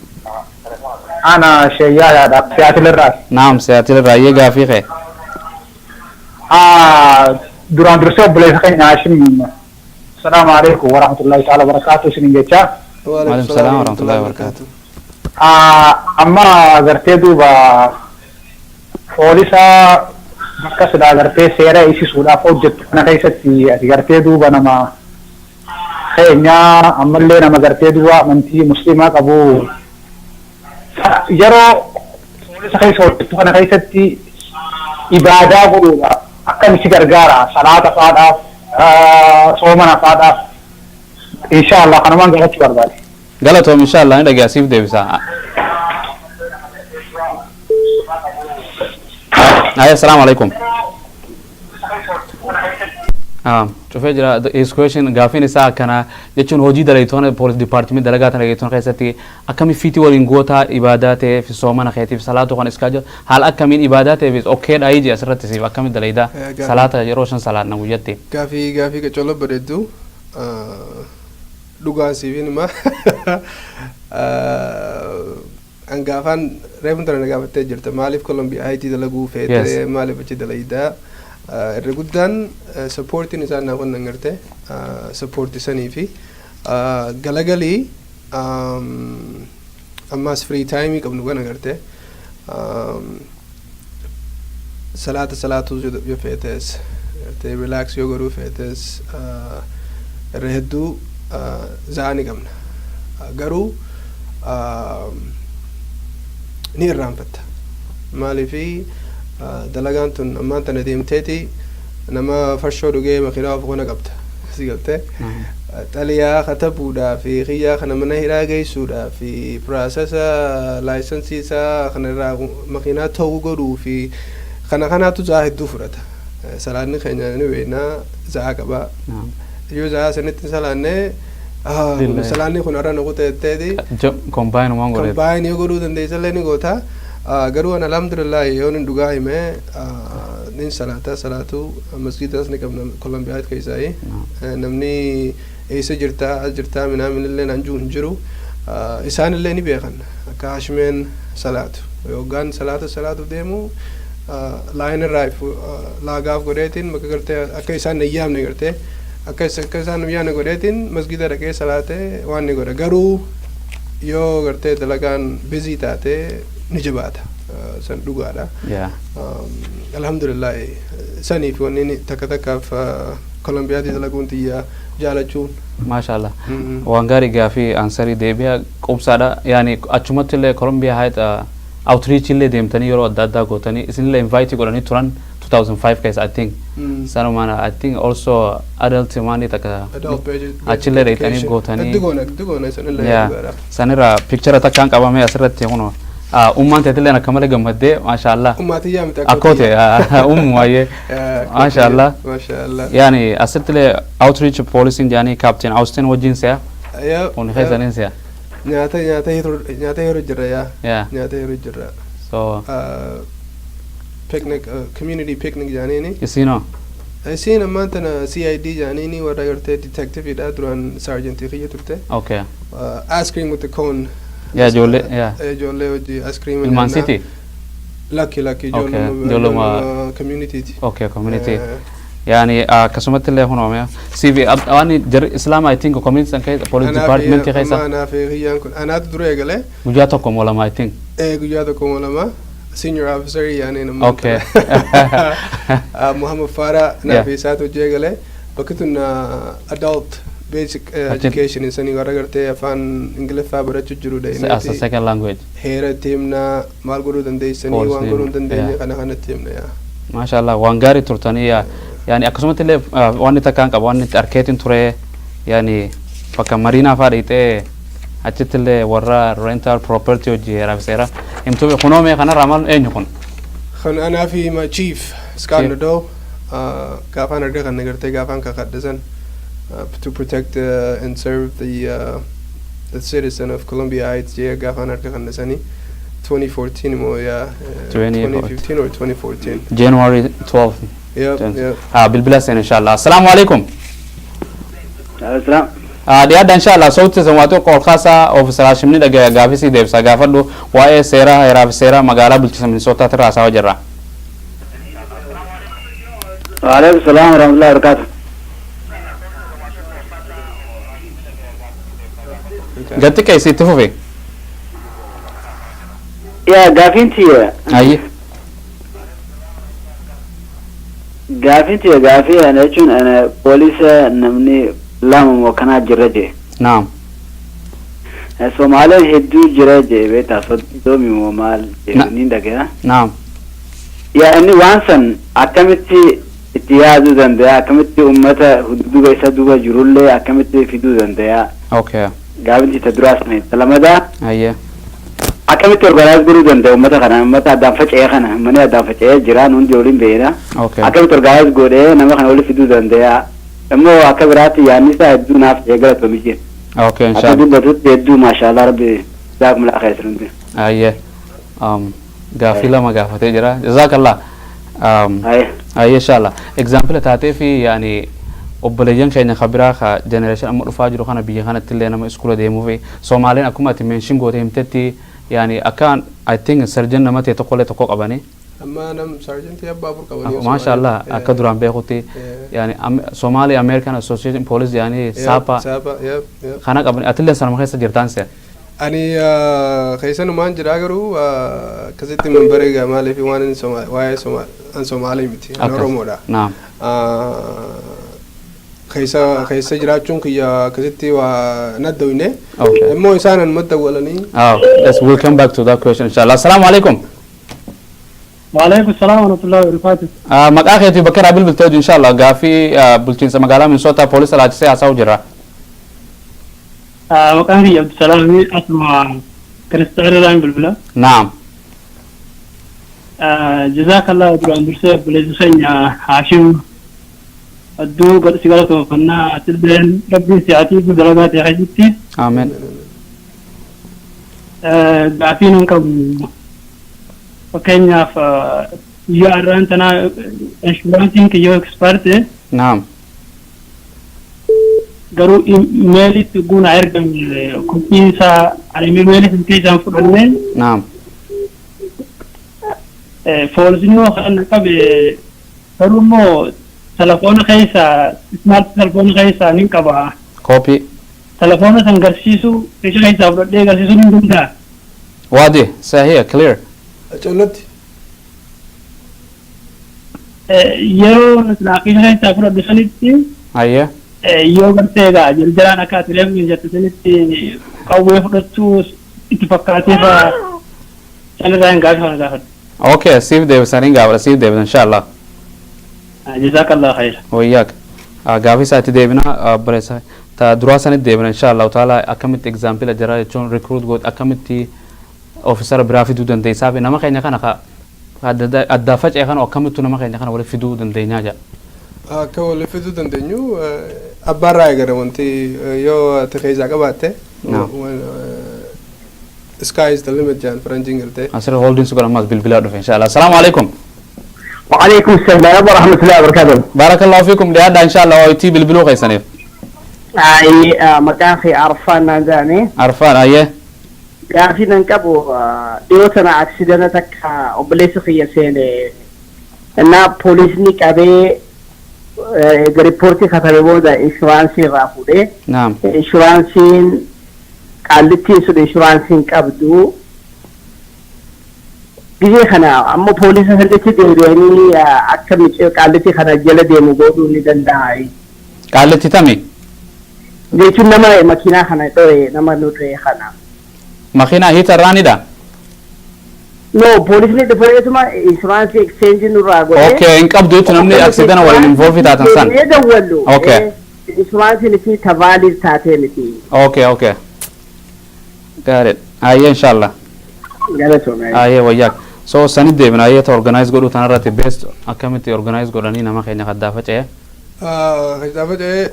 E: Ana sheeyyaadha, Seattle irraa.
C: Naam, Seattle irraa. Ayyee, gaafii kee.
E: Duraan dursee obboleessa keenya Hashim, السلام عليكم ورحمة الله تعالى وبركاته isinin jecha.
C: وعليكم السلام ورحمة الله وبركاته.
E: Amma gartee duuba poolisa bakka silaa gartee seera eegsisuudhaaf hojjettu kana keessatti, ati gartee duuba nama keenya, ammallee nama gartee duuba amantii musliimaa qabu, yeroo poolisa keessa hojjettu kana keessatti Ibaadaa godhuudhaaf akkam si gargaara, salaata faadhaaf, soomana faadhaaf? Insha Allah kanumaan gaafachuu barbaade.
C: Galatoom, insha Allah ni dhagaya, siif deebisa. Aya, assalamu alaikum. Cufee jira. His question, gaafiin isaa akkana jechuun, hojii dalaytoon police department dalagaa tana dalageettoon keessatti akkami fiitii waliin gootaa, ibaadaa ta'eef, soomana keetiif, salaatu kan iskaa jiru haala akkamiin ibaadaa ta'eef okay dha iji asirratti siif akkami dalaydaa? Salaata yeroo 5 salaatna guyyatti.
D: Gaafii qacoloo bareeddu, dhugaan siifin hima. An gaafaan reefun tana na gaafattee jirta, maaliif Columbia Heights dalaguu feete, maaliif achi dalaydaa? Irra guddaan supportiin isaan naa kennan garte support sanii fi galagalii ammaas free time qabnu kana garte salaata salaatuu yoo feetes, gartee relax yoo godhuu feetes, irra hedduu za'aa ni qabna. Garuu ni irraanfatta. Maaliifi dalagaan tun ammaan tana deemteeti nama farshoo dhugee makiinaa of kana qabda si galtee xaliyaa katabuudhaa fi kiyyaa kana mana hidhaa geessuudhaa fi process license isaa kana irraa makiinaa ta'uu godhuu fi kana kanaatu za'aa hedduu fudhata. Salaanni keenya ni beeknaa, za'aa qabaa. Yoo za'aa sanitti hin salaanne, salaanni kun har'a nu kuteetteeti.
C: Combine waan godheet.
D: Combine yoo godhuu dandeessallee ni goota. Garuu an alhamdulillah yoo nin dhugaa hime nin salaata, salaatu masgiidas ni qabna Columbia keessaayi. Namni eessa jirtaa, as jirtaa minaamin illee naan jiru hin jiru. Isaan illee ni beekan akka Hashimeen salaatu. Yookaan salaata salaatu deemu line irraa laagaaf godheetiin bakka gartee akka isaan hin yaamne, gartee akka isaan hin yaamne godheetiin masgida dhaqee salaatee waan ni godha. Garuu yoo gartee dalagaan busy taate ni jabaata. San dhugaadha. Alhamdulillah saniif wanni takka takkaaf Columbiatti dalaguun xiyyaa jaalachuun.
C: Maasha Allah. Waan gaarii, gaafii answer deebi'a qubsaadha. Yaani achumatti illee Columbia Heights outreach illee deemtanii yeroo adda addaa gootanii isinillee invite godhanii turan 2005 keessa, I think. Sanumaan I think also adult maanii takka achillee dheeyxanii gootanii.
D: Hedduu goona, hedduu goona sanillee dhugaadha.
C: Sanirraa picture takkaan qabamee asirratti kun ummaan teetillee akka malee gammaddee, maasha Allah.
D: Ummaatiyyaa miti.
C: Akkoote ummu waayee. Maasha Allah.
D: Maasha Allah.
C: Yani asirtillee outreach policing yaani Captain Austin wajjin se'a. Kun keessaniin se'a.
D: Nyaata yeroo jirra yaa. Nyaata yeroo jirra.
C: So
D: Picnic, community picnic jaaniini.
C: Isinoo?
D: Isiin ammaan tana CID jaaniini, warra gartee detective dha, duraan sergeant kiyya turte. Ice cream with the cone.
C: Yaa ijoollee yaa.
D: Ijoollee hojii ice cream.
C: Ilmaan city?
D: Lakki, lakki.
C: Ijoolluma
D: community.
C: Okay, community. Yani akkasumatti illee kunoome CV waan jarri Islaama, I think, community san keessa police department keessa.
D: Anaa fi kiyyaan kun anaatu dura eegale.
C: Guyyaa tokko moo lama, I think.
D: Guyyaa tokko moo lama senior officer yaani nama. Muhammad Farah naa fi isaatu hojii eegale. Bakki tun adult basic education sanii warra gartee afaan Ingiliffaa barachuu jiru.
C: As a second language.
D: Heera itti himnaa, maal godhuu dandeessanii, waan godhuu hin dandeenye kana kanatti himna yaa.
C: Maasha Allah, waan gaarii turtanii yaa. Yani akkasumatti illee waan takkaan qaba, waan itti arkeetiin ture, yani bakka mariinaa fa'aa dhiixee achitti illee warra rental property hojii heeraa fi seera himtuu. Kunoomee kanarraa maal, eenyu kun?
D: Kan anaa fi ma chief Scott Nadeau gaafaan arga kan gartee gaafaan kakadhisan to protect and serve the citizen of Columbia Heights jee gaafaan arga kan sanii 2014 moo yaa 2015 or 2014.
C: January 12.
D: Yep.
C: Ah, bilbila seen inshallah. Assalamu alaikum.
F: Asalaam.
C: Dhiyaadha inshallah, sauti san waa xiqqoo ol kaasaa, officer Hashimni dhagaa, gaafisii deebisa, gaafadhu. Waa'ee seera heeraa fi seera magaalaa bulchiinsa Minisootaatti irraa haasawaa jirra.
F: Waalaikum salaam warahmatullahi wabarakatuh.
C: Gad xiqqeessi, itti fufi.
F: Yaa gaafiin tiyya
C: Ayyi.
F: Gaafiin tiyya gaafii ana jechuun ana poolisa namni lama moo kanaa jirra jee.
C: Naam.
F: Somaaleen hedduu jira jee, beektaa, 30 moo maal jee
C: Na-
F: ni dhagaya.
C: Naam.
F: Yaa, inni waan san akkamitti itti yaaduu danda'a? Akkamitti uummata duuba isa duuba jirullee akkamitti fiduu danda'a? Gaafinti ta duraa sana. Ta lamadaa, akkamitti organize godhuu danda'a uummata kana, uummata addaan faca'ee kana? Manni addaan faca'ee jiraan hundi waliin beena. Akkamitti organize godhee nama kana walitti fiduu danda'a? Immoo akka biraatti yaadni isaa hedduu naaf ta'e, galatoomii jira. Akka dubbatutti hedduu, maashaallah, rabbi jazaakumullah khairan hundi.
C: Ayyee. Gaafii lama gaafatee jira. Jazaakallah. Ayyee, inshallah. Example taatee fi yaani obboleeyyan keenya ka biraa ka generation amma dhufaa jiru kana, biyya kanatti illee nama iskula deemuu fi Soomaaliin akkuma ati mention goote himtetti, yaani akka I think sergeant nama ta'e tokkollee tokko qabanii.
D: Amma nam sergeantii abbaa afur qabanii.
C: Maasha Allah, akka duraan beekutti yaani Somali American Association Police, yaani SAPA.
D: SAPA, yep.
C: Kana qabani, atillee sanuma keessa jirtaan se.
D: Ani keessanumaan jira, garuu akkasitti member egaa maaliif waan inni waa'ee an Somaalii miti, an Oromoodha. Keessa jiraachuun kiyya akkasitti waa nadda. Immoo isaan anumatti dawwalanii.
C: Oh, yes, we'll come back to that question, inshallah. Assalamu alaikum.
G: وعليكم السلام ورحمة الله وبركاته.
C: Maqaa keetii, bakka irraa bilbiltee hojii, inshallah gaafii bulchiinsa magaalaa Minnesota poolisii laachisee haasa'u jirra.
G: Maqaan kiyya Abdusalaam, asuma Kiristaanirraan bilbila. Jazakallah, duraan dursee obboleessi keenya Haashim hedduu si galatoomfannaa, atilleen rabbiin si atiifu dalagaa ta'e keessatti.
C: Amiin.
G: Gaafii nan qabu, fakkeenyaaf guyyaa har'aan tanaa insuranceiin kiyyoo expire ta'e, garuu mailitti guuna ergame copy isaa ani mailii sun keessaan fudhannee, poolisni yoo kan qabe, garuu immoo telefoona keessa, smart telefoona keessaa nin qaba.
C: Copy.
G: Telefoona san garsiisuu, keessa keessaa fudhadhee garsiisuu ni danda'a?
C: Waadi sahiya clear.
D: Collatti.
G: Yeroo silaa keessa keessaa fudhadhu sanitti, yoo gartee egaa jarjaraan akka ati reefu jette sanitti qawwee fudhachuu itti fakkaatee faa sanirraa hin gaafii kana gaafadhu.
C: Okay, siif deebisanii gaafadha, siif deebisan inshallah.
G: Jazakallah khayra.
C: Wayyaak. Gaafii isaatti deebina, obboleessa. Ta duraa sanitti deebina inshallah taala. Akkamitti example jira jechuun recruit goot, akkamitti officer biraa fiduu dandeessaa fi nama keenya kana ka addaa faca'e kana akkamittu nama keenya kana walitti fiduu dandeenyaa jedha.
D: Akka walitti fiduu dandeenyu abbaarraa eegala wanti yoo ati keessaa qabaatte, sky is the limit jaan faranjiin galtee.
C: Asirra holding su godhan, ammas bilbilaa dhufe inshallah. Assalaamu alaikum.
H: وعليكم السلام ورحمة الله وبركاته.
C: Barakallahu fiikum, dhiyaadhaa inshallah OIT bilbiluu keessaniif.
H: أي مكان في عرفان نانزاني.
C: Arfaan, ayyee.
H: Gaafii nan qabu, dhiyoo tana accident takka obboleessi kiyya seene innaa poolisni qabee riippoortii katabe booda insurance irraa fuudhee, insuranceiin qaallittiin sun insurance hin qabdu. Gizee kana amma poolisa sirriitti deebi'anii akka micee qaallittii kana jala deemu godhuu ni danda'a?
C: Qaallitti tami?
H: Jechuun nama makiinaa kana dho'e, nama nu dho'e kana.
C: Makiinaa hit and runidha?
H: No, poolisni dhufeetuma insurance exchange nurraa godhee.
C: Okay, hin qabdu jechuun namni accident waliin involve taatan san.
H: Deemnee dawwallu. Insuranceiin isii ta valid taatee miti.
C: Okay. Got it. Ayyee, inshallah.
H: Galatoome.
C: Ayyee, wayyaak. So sanit deebina, ayyee, ta organize godhuu tanarratti best akkamitti organize godhanii nama keenya kaddaa faca'e.
D: Kaddaa faca'e,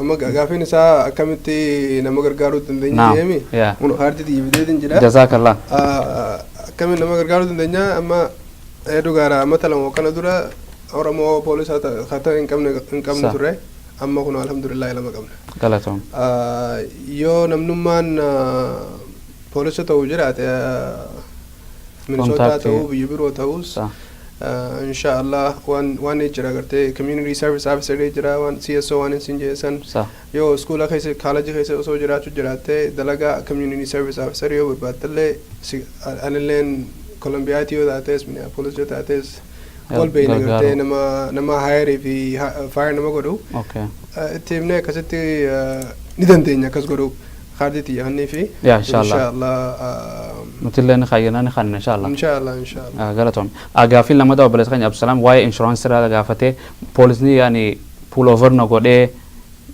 D: amma gaafiin isaa akkamitti nama gargaaruu dandeenya jedhemi. Kun kaartii xiyyeeffateetiin jira.
C: Jazaakallah.
D: Akkamiin nama gargaaruu dandeenya? Amma hedduu gaara amata 2 kana dura Oromoo poolisa kata hin qabne hin qabnu turre. Amma kun alhamdulillah lama qabna.
C: Galatoom.
D: Yoo namnummaan poolisa ta'uu jiraate, Minnesota ta'uu, biyya biroo ta'us, insha Allah waan jira gartee community service officer jira, waan CSO waan isin jeessan, yoo schoola keessa, college keessa osoo jiraachuu jiraatte, dalagaa community service officer yoo barbaaddellee, anilleen Columbiaati yoo taates, Minneapolis yoo taates, wal beeyna gartee nama hire fi fire nama godhu itti himnee akkasitti ni dandeenya akkas godhu kaardii xiyyaannii fi
C: Yaa, inshallah.
D: Inshallah.
C: Nutillee ni kaayyana, ni kanna, inshallah.
D: Inshallah, inshallah.
C: Galatoom. Gaaffiin lammataa obboleessa keenya Abdusalaam waa'ee inshuraansii irraa gaafatee. Poolisni yaani pull over na godhee,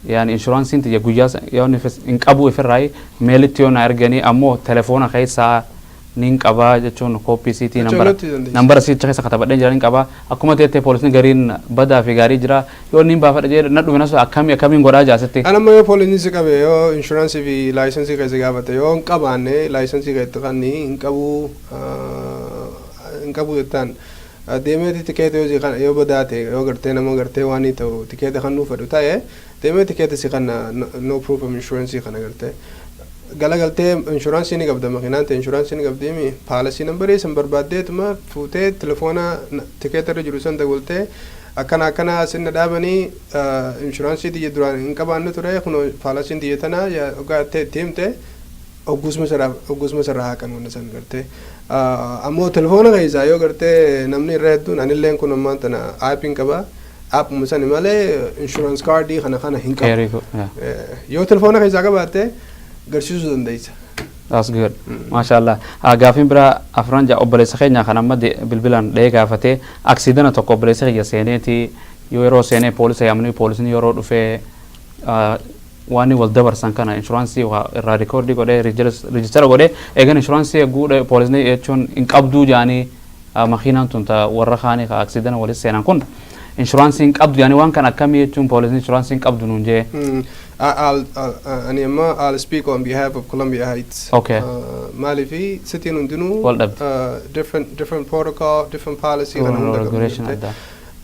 C: yaani inshuraansiin tiyya guyyaa yoo inni hin qabu ifirraa mailitti yoo na erganii, ammoo telefoona keessaa nin qabaa jechuun kooppii siitii
D: Jechuun
C: nambara
D: nutti dandeessa.
C: Nambara siicha keessa katabadheen jira, nin qabaa. Akkuma teettee poolisni gariin badaa fi gaarii jira. Yoo inni baafadha jedhee na dhufe nasu akkamii akkamiin godhaa jaasitti.
D: An amma yoo poolisni si qabe, yoo inshuraansii fi laayisensii keessa gaafate, yoo hin qabaanne laayisensii kee itti kanni hin qabu, hin qabu jettaan. Deemeeti tikeeta yoo si kan yoo badaa ta'e, yoo gartee nama gartee waan inni ta'u tikeeta kan nuuf fedhu ta'e, deemee tikeeta si kanna. No proof of insurance kana gartee galagaltee inshuraansii ni qabda, makiinaan ta'e inshuraansii ni qabdiimi, policy numberii san barbaaddeetuma fuutee telefoona tikeeta irra jiru san dawwaltee, akkana akkana asin na dhaabanii, inshuraansii tiyya duraan hin qabaanne ture, kun policyn tiyya tana hoggaa itti itti himte, hoggusuma sarraa haqan wanna san gartee. Ammoo telefoona keessaa yoo gartee namni irra hedduun, anilleen kun ammaan tana appiin qaba, appuma sani malee insurance cardii kana kana hin qabu.
C: Carry go. Yeah.
D: Yoo telefoona keessaa qabaatte garsiisuu dandeessa.
C: That's good. Mashallah. Gaafiin biraa afran ja'a obboleessa keenya kan amma bilbilaan dhahee gaafatee, accident tokko obboleessa kiyya seeneeti, yoo yeroo seenee poolisa yaamanii, poolisni yeroo dhufee waan inni wal dabarsan kana inshuraansii irraa recordii godhee register godhee eegan inshuraansii eeguu poolisni jechuun hin qabduu jaanii, makiinaan tun ta warra kaanii ka accident walis seenan kun inshuraansii hin qabdu jaanii, waan kan akkamii jechuun poolisni inshuraansii hin qabdu nuun jee.
D: Ani amma I'll speak on behalf of Columbia Heights.
C: Okay.
D: Maaliifi cityin hundinuu
C: Wal dhabde.
D: Different protocol, different policy kana hunda qabu
C: regulation
D: gartee.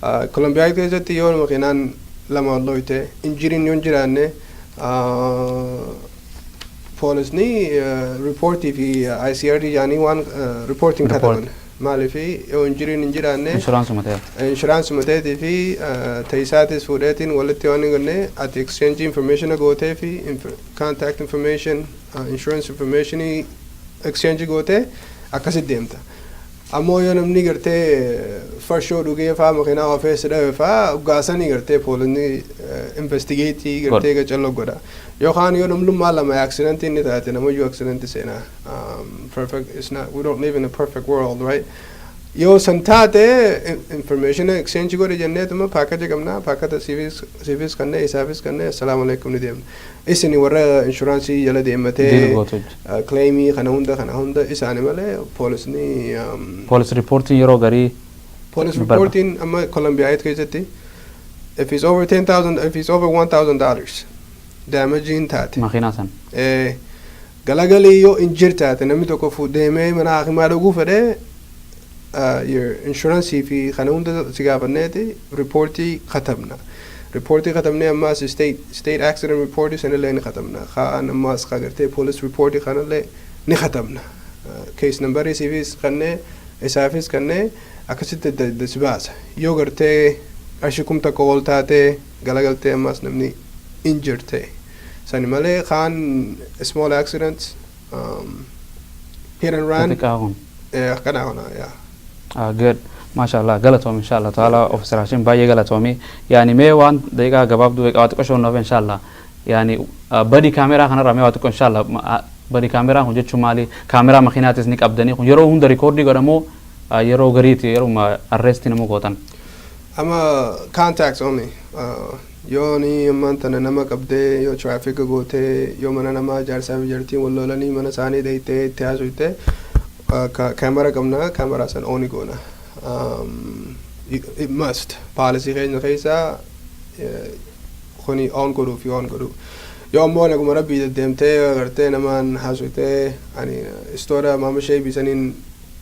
C: Addaa.
D: Columbia Heights keessatti yoo makiinaan lama ol dhoyte, injuriin yoo hin jiraanne, poolisni reportii fi ICRD jaanii waan reporting
C: Report.
D: kataban. Maaliifi yoo injuriin hin jiraanne
C: Inshuraansuma ta'e.
D: Inshuraansuma ta'eetii fi ta'isaatis fuudheetiin walitti waan hin godhne, ati exchange information gootee fi contact information, insurance information exchange gootee akkasit deemta. Ammoo yoo namni gartee farshoo dhugee faa makiinaa oofee si dhabe faa gaasanii gartee poolisni investigate gartee gacalloo godha. Yookaan yoo namnummaa lama accident inni taate, namayyuu accident seenaa. Perfect, it's not, we don't live in a perfect world, right? Yoo san taate information exchange godhe jenneetuma package qabna, package siifis kannee isaafis kannee, assalaamu alaikum, ni deemna. Isin warra inshuraansii jala deematee
C: Deal gootu.
D: Claimii kana hunda isaani malee poolisni
C: Police reporting yeroo garii
D: police reporting amma Columbia Heights keessatti if it's over 10,000, if it's over $1,000 damaging taate
C: makiinaa san.
D: Galagalii yoo injure taate, namni tokko deemee mana hakimaa dhuguu fedhee, your insurance fi kana hunda si gaafanneeti reportii katabna. Reportii katabnee ammaas state accident reportii sanillee ni katabna. Kaan ammaas ka gartee police reportii kanallee ni katabna. Case numberii siifis kannee isaafis kannee akkasitti adda adda si baasa. Yoo gartee qarshii 1000 ol taatee galagaltee ammaas namni injured ta'e. Sani malee kaan small accidents, hit and run.
C: Xixiqqaa kun.
D: Kana kana, yeah.
C: Ah, good. Masha Allah, galatoom inshallah taala. Officer Hashim, baay'ee galatoomi. Yaani mee waan daqiiqaa gabaabduu waa xiqqoo shoon noofe inshallah. Yaani body camera kanarraa mee waa xiqqoo inshallah, body camera kun jechuun maali? Kaameraa makiinaatis ni qabdanii, kun yeroo hunda recordii godhamoo yeroo gariiti yeroo arrestii nama gootan?
D: Ama contacts only. Yoo ni ammaan tana nama qabdee, yoo traffic gootee, yoo mana namaa jaarsaa fi jaartiin wal lolanii mana isaanii deeytee itti haasofte, kaamera qabna, kaameraa san on goona. It must policy keenya keessaa kuni on godhuu fi on godhuu. Yoo ammoo naguma rabbii deddeemtee agartee namaan haasofte, ani istoora maama ishee bisaniin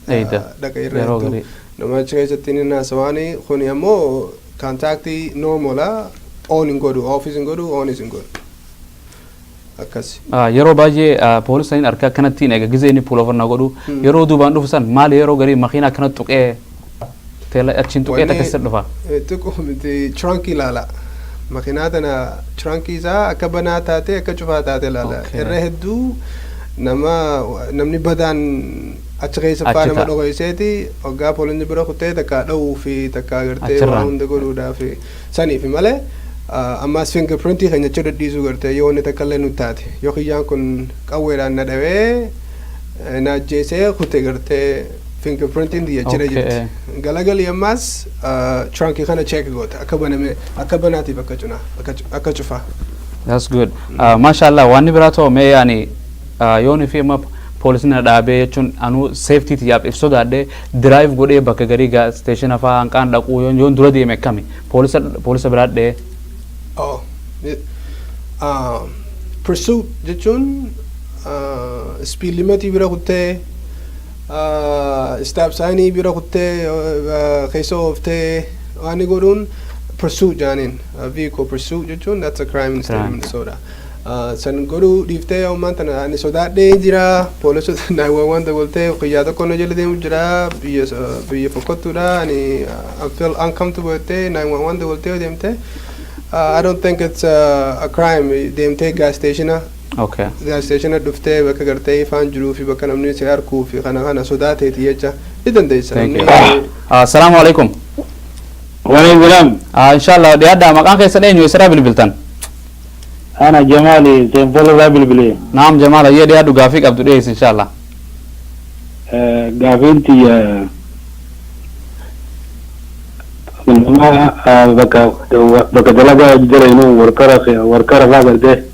C: Eeyda.
D: dhaqa irra
C: Yeroo
D: hedduu
C: garii.
D: Nama achi keessatti inni haasawaani kuni ammoo contactii normala on hin godhu, off hin godhu, on hin godhu, akkas.
C: Yeroo baay'ee poolisaan harka akkanattiin eega gizee inni pull over na godhu, yeroo duubaan dhufu san maali, yeroo garii makiina akkana tuqee teela achiin tuqee
D: Wanni-
C: takka keessa dhufa.
D: Xiqqoo miti, trunkii ilaala. Makiinaa tana trunkii isaa akka banaa taate akka cufaa taate ilaala. Irra hedduu nama namni badaan achi keessa faa
C: Achi
D: nama
C: ta'a.
D: dhokoyseeti hoggaa poolisni bira kutee takka dha'uu fi takka gartee waa
C: Achirraan.
D: hunda godhuudhaaf saniif malee, ammaas fingerprintii keenya achi dhadhiisuu gartee yoo wanni takka illee nu taate, yoo kiyyaan kun qawweedhaan na dhawee Na ajjeesee kute, gartee fingerprintiin xiyya jira jirti. Galagalii ammaas trunkii kana check goota, akka baname, akka banaatiif, akka cunaa, akka cufaa.
C: That's good. Mashallah, waan biraa ta'u mee yaani yoon fi amma poolisni na dhaabee jechuun anuu safety tiyyaaf if sodaadhee drive godhee bakka garii gas station fa'aa hanqaan dhaquu yoon dura deeme akkami poolisa biraa dhee?
D: Oh, pursuit jechuun speed limitii bira kuttee, stop signii bira kuttee, keessa ooftee waan inni godhuun pursuit jaaniin. Vehicle pursuit jechuun that's a crime in the state of
C: Crime.
D: Minnesota. San godhuu dhiiftee ammaan tana ani sodaadhee jira, poolisota 911 dabaltee guyyaa tokko na jala deemu jira, biyya biyya fokkottuudha, ani I feel uncomfortable jettee 911 dabaltee yoo deemte, I don't think it's a crime. Deemtee gas stationa gas stationa dhuftee bakka gartee ifaan jiruu fi bakka namni si harkuu fi kana kana sodaateeti jecha ni dandeessa.
C: Thank you.
D: Namni
C: Assalaamu alaikum.
I: Waalaikum salam.
C: Inshallah, dhiyaadhaa, maqaan keessan eenyu, eessarraa bilbiltan?
I: Ana Jamali, Saint Paul irraa bilbilee.
C: Naam Jamaal, ayyee, dhiyaadhu, gaafii qabdu dhiyeessi inshallah.
I: Gaafiin tiyya nama bakka dalagaa jiranu workera faa gartee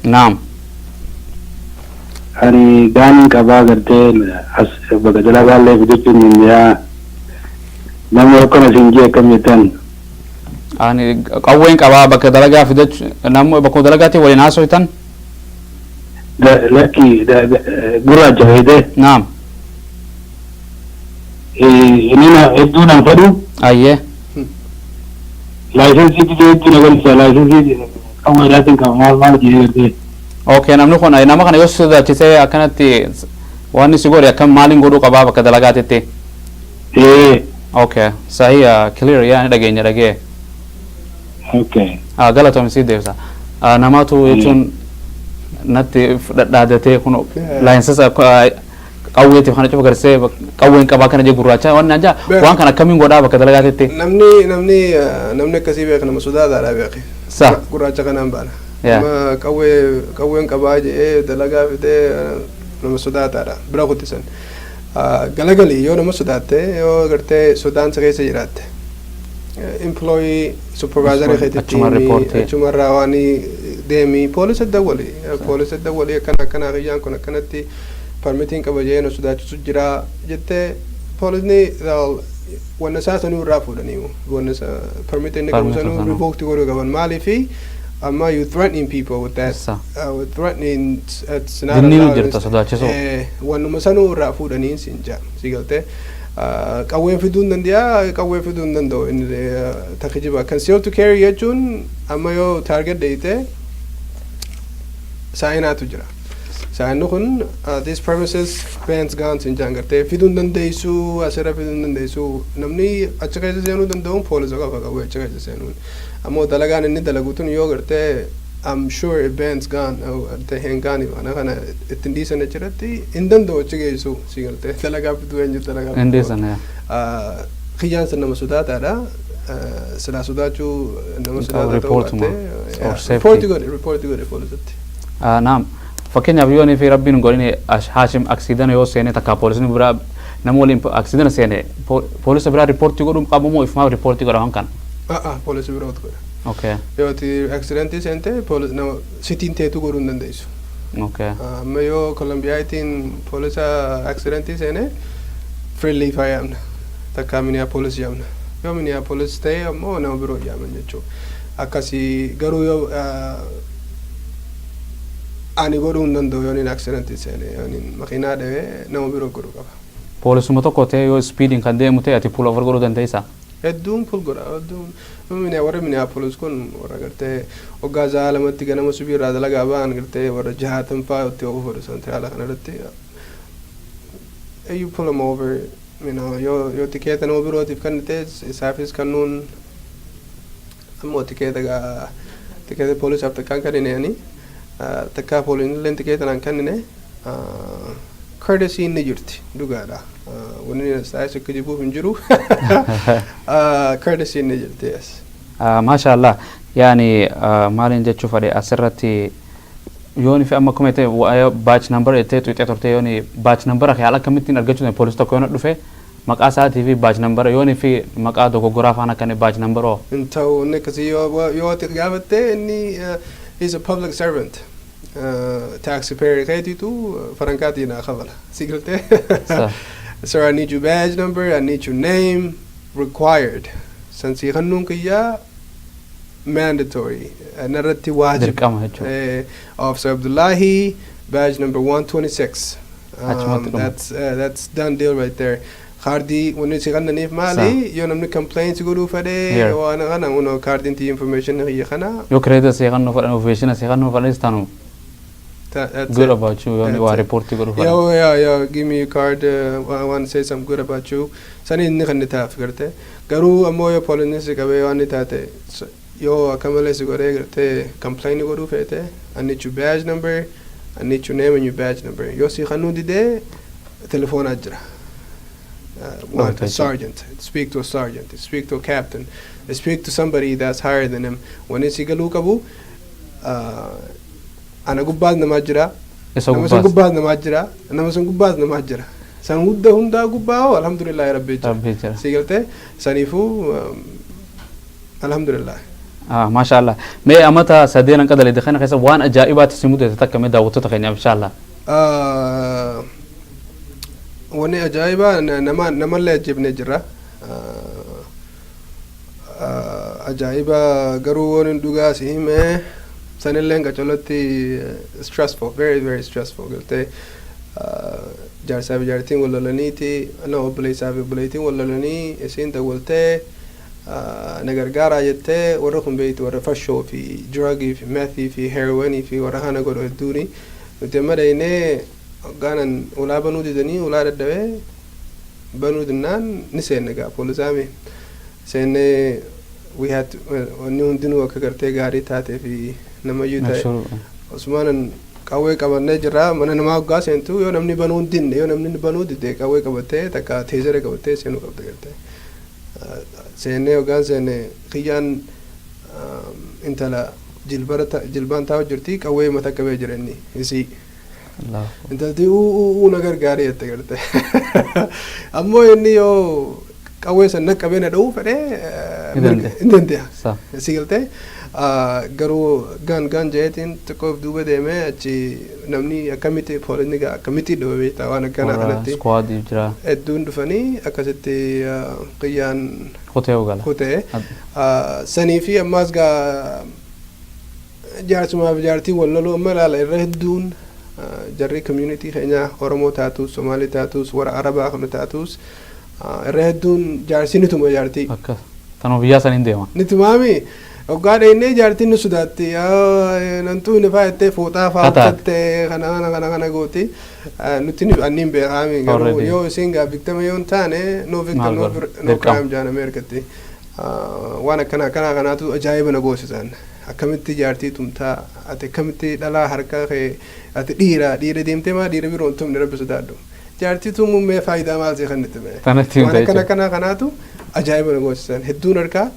I: ani gunii qabaa gartee as bakka dalagaa illee fidachuun danda'a. Namni akkana siin jee akkam jettan?
C: Ani qawween qabaa bakka dalagaa fidachuu, namni bakka dalagaatti waliin haasoitan?
I: Lakki, gurraacha feetee. Inni hedduu nan fedhu. Licensii fidee hedduu na galcha, licensii qawweedhaatiin qaba, maal maal jedhee gartee.
C: Okay, namni kun nama kana yoo sodaachisee akkanatti waan si godhe akkam, maaliin godhuu qabaa bakka dalagaatitti?
I: Ee.
C: Okay, sahi, clear, yaa ni dhageenya dhagee.
I: Okay.
C: Ah, galatoom, si deebisa. Ah, namaatu jechuun natti dhadhaadatee kun licensesa qawweetiif kana cufa garsee qawween qabaa kana jee gurraacha waan naan jaa, waan kana akkamiin godhaa bakka dalagaatitti?
D: Namni akkasii beeka, nama sodaataadha beeke. Gurraacha kanaan baana. Nama qawween qabaa jedhee dalagaa fidee nama sodaataadha bira kuttisan. Galagalii yoo nama sodaatte, yoo gartee sodaan sa keessa jiraatte, employee supervisor keetitti
C: Achuma report.
D: Achumarraa waan deemi, poolisa dawwali, poolisa dawwali, akkana akkana, kiyyaan kun akkanatti permitiin qaba jedhee na sodaachisu jira jettee, poolisni wanna isaa sanuu irraa fuudhanii, wanna isa permit inni qabu
C: Permit
D: sanuu
C: sanuu.
D: revoked godhuu qaban. Maaliifi amma you threatening people with that,
C: Sa.
D: With threatening, it's not
C: Dinniinu
D: allowed.
C: jirta sodaachisuu.
D: Wannuma sanuu irraa fuudhanii siin jaa si galtee. Qawween fiduu hin danda'a, qawwee fiduu hin danda'u inni takka jiba. Concealed to carry jechuun amma yoo target dheeyte signaatu jira. Signni kun "This premises bans guns" hin jaan, gartee fiduu hin dandeessu, asirra fiduu hin dandeessu. Namni achi keessa seenuu danda'uun poolisa qofa qawwee achi keessa seenuun. Ammoo dalagaan inni dalagu tun yoo gartee I'm sure it bans gun, gartee handgun kana kana ittiin dhiisan achirratti hin danda'u achi geessu, si galtee, dalagaa fiduu eenyu dalagaa
C: Hin dhiisan, yaa.
D: Kiyyaan san nama sodaataadha. Silaa sodaachuu nama
C: Hin qabu,
D: sodaataa ta'uu
C: reportuma.
D: baatte
C: Or safety.
D: Report godhe poolisatti.
C: Naam. Fakkeenyaaf yoo fi rabbiin hin godhine Haashim accident yoo seene, takka poolisni biraa nama waliin accident seene, poolisa biraa reportii godhuu qabu moo ifumaaf reportii godha waan kana?
D: Ah, poolisi birootu godha. Yoo ati accidentii seente, nama cityn teetu godhuu hin dandeessu. Amma yoo Columbiyaatiin poolisa accidentii seene, Fridley faa yaamna. Takka Minneapolis yaamna. Yoo Minneapolis ta'e ammoo nama biroo yaaman jechuudha. Akkasii garuu yoo ani godhuu hin danda'u, yoo inni accidentii seene, yoo inni makiinaa dhawee, nama biroo godhuu qaba.
C: Poolisuma tokko ta'e yoo speediin kan deemu ta'e, ati pull over godhuu dandeessaa?
D: Hedduun pull godha, hedduun warra Minneapolis kun warra gartee waggaa 2tti ganama subii irraa dalagaa ba'an, gartee warra 60 faa itti oofu fedhu central kanarratti. You pull them over, yoo tikeeta nama birootiif kennite isaafis kennuun, ammoo tikeeta gaa tikeeta poolisaaf takkaan kennine, ani takkaa pooliin tikeeta naan kennine, courtesy ni jirti dhugaadha. Wanni saayis akka jibuuf hin jiru, courtesy ni jirti, yes.
C: Maasha Allah, yaani maaliin jechuu fedhe asirratti Yooni fi amma akkuma jettee waa'ee badge number jettee tuqxee turte, yooni badge number haala akkamittiin argachuu danda'e? Poolisii tokko yoona dhufe maqaa isaatii fi badge number, yooni fi maqaa dogoggoraa faana kan badge number oo?
D: Hin ta'u. Inni akkasii yoo ati gaafatte, inni he's a public servant. Taxpayer keetiitu farankaatii naa kafala. Si galtee? "Sir, I need your badge number, I need your name," required. San sii kennuun kiyyaa mandatory. Narratti waajib.
C: Dirqama jechuudha.
D: Officer Abdullahi, badge number 126.
C: Achumatti dhuma.
D: That's done deal right there. Kaardii wanni si kennaniif maali? Yoo namni complaint godhuu fedhee waan kana unoo kaardiin tii information kiyya kana.
C: Yoo credit see kannuu fedhan, ovation see kannuu fedhanis tanu
D: That's
C: good
D: it.
C: about you yooni
D: That's
C: waa
D: it.
C: Reportii godhuu fedhan.
D: Yeah, give me your card. I want to say something good about you. Sani inni kan taaf garte. Garuu ammoo yoo poolisni si qabee waan inni taate, yoo akka malee si godhee gartee complain godhuu feete, "I need your badge number, I need your name and your badge number." Yoo si kannuu didee, telefoonaa jira. Want a sergeant, speak to a sergeant, speak to a captain, speak to somebody that's higher than him. Wanni si galuu qabu, ana gubbaas namaa jira.
C: Isa
D: Nama san
C: gubbaas.
D: Gubbaas namaa jira. Nama san gubbaas namaa jira. San hunda hundaa gubbaa hoo alhamdulillah Rabbi jira.
C: Rabbii jira.
D: Si galtee? Saniifuu alhamdulillah.
C: Ah, maasha Allah. Mee amata sadeen hanqa dalagde kana keessa waan ajaa'ibaatti si mudate takka mee daawwattoota keenyaaf, insha Allah.
D: Wanni ajaa'ibaa nama namallee ajjeefnee jirra. Ajaa'iba garuu waan dhugaa si himee sanillee qacolotti stressful, very very stressful galtee jaarsaa fi jaartiin wal lolaniiti, na obboleessaa fi obboleettiin wal lolanii, isiin dawwaltee na gargaaraa jettee. Warra kun beektu warra fashoo fi drugii fi methii fi heroinii fi warra kana godhu hedduuni. Nuti amma dhaynee hoggaanan ulaa banuu didanii, ulaa dadhabee banuu dinnaan ni seenne. Gaa poolisaami seennee, we had to, wanni hundinuu akka gartee gaarii taatee fi namayyuu ta'e osumaanan qawwee qabannee jirra. Mana namaa hoggaa seentu, yoo namni banuu hin dinne, yoo namni banuu dide, qawwee qabattee takka tasera qabattee seenuu qabda. Gartee seennee, hoggaan seenne, kiyyaan intala jilbara jilbaan taa'u jirti, qawwee mata qabee jira inni isii. Intalti "Uu, uu, na gargaari" jette. Garte ammoo inni yoo qawwee san na qabee na dha'uu fedhee hin danda'a. Si galtee? Garuu gun gun jeetiin xiqqoof duuba deemee achi namni akkamitti poolisni gaa akkamitti dhufe beektaa waan akkanaa kanatti.
C: Squad jira.
D: Hedduun dhufanii akkasitti qiyyaan
C: kutee gala.
D: Kutee sanii fi ammaas gaa jaarsumaaf jaartii wal loluu amma ilaala. Irra hedduun jarri community keenya Oromoo taatus, Somaalii taatus, warra Arabaa kana taatus, irra hedduun jaarsi ni tuma jaartii.
C: Akkas. Tanuma biyyaa saniin deema.
D: Ni tumaami. Hoggaa dheennee jaartiin ni sodaatti. Nantuu ni faa jettee fooxaa faa uffattee kana kana kana kana gooti. Nuti ni anniin beekaami garuu yoo isiin gaa victim yoo hin taane, no victim no crime jaan Ameerikatti. Waan akkana akkana kanaatu ajaa'iba na goosisan. Akkamitti jaartii tumtaa ati? Akkamitti dhalaa harka kee? Ati dhiira dhiira deemtee maa dhiira biroo hin tumne? Rabbi sodaadhu. Jaartii tumuun mee faayidaa maal see kennite mee? Waan akkana akkana kanaatu ajaa'iba na goosisan. Hedduun harkaa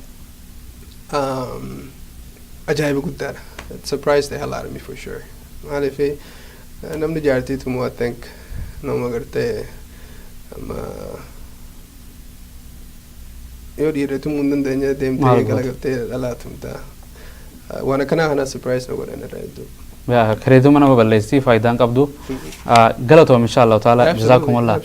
D: ajaa'iba guddaadha. It surprised the hell out of me for sure. Maaliif namni jaartii tumuu, I think, nama gartee amma yoo dhiira tumuu hin dandeenye deemtee galagaltee dhalaa tumtaa. Waan akkanaa kana surprise na godhan irra hedduu.
C: Kireetuma nama balleessii faayidaan qabdu. Galatoom, insha Allahu taala, jazaakumullah.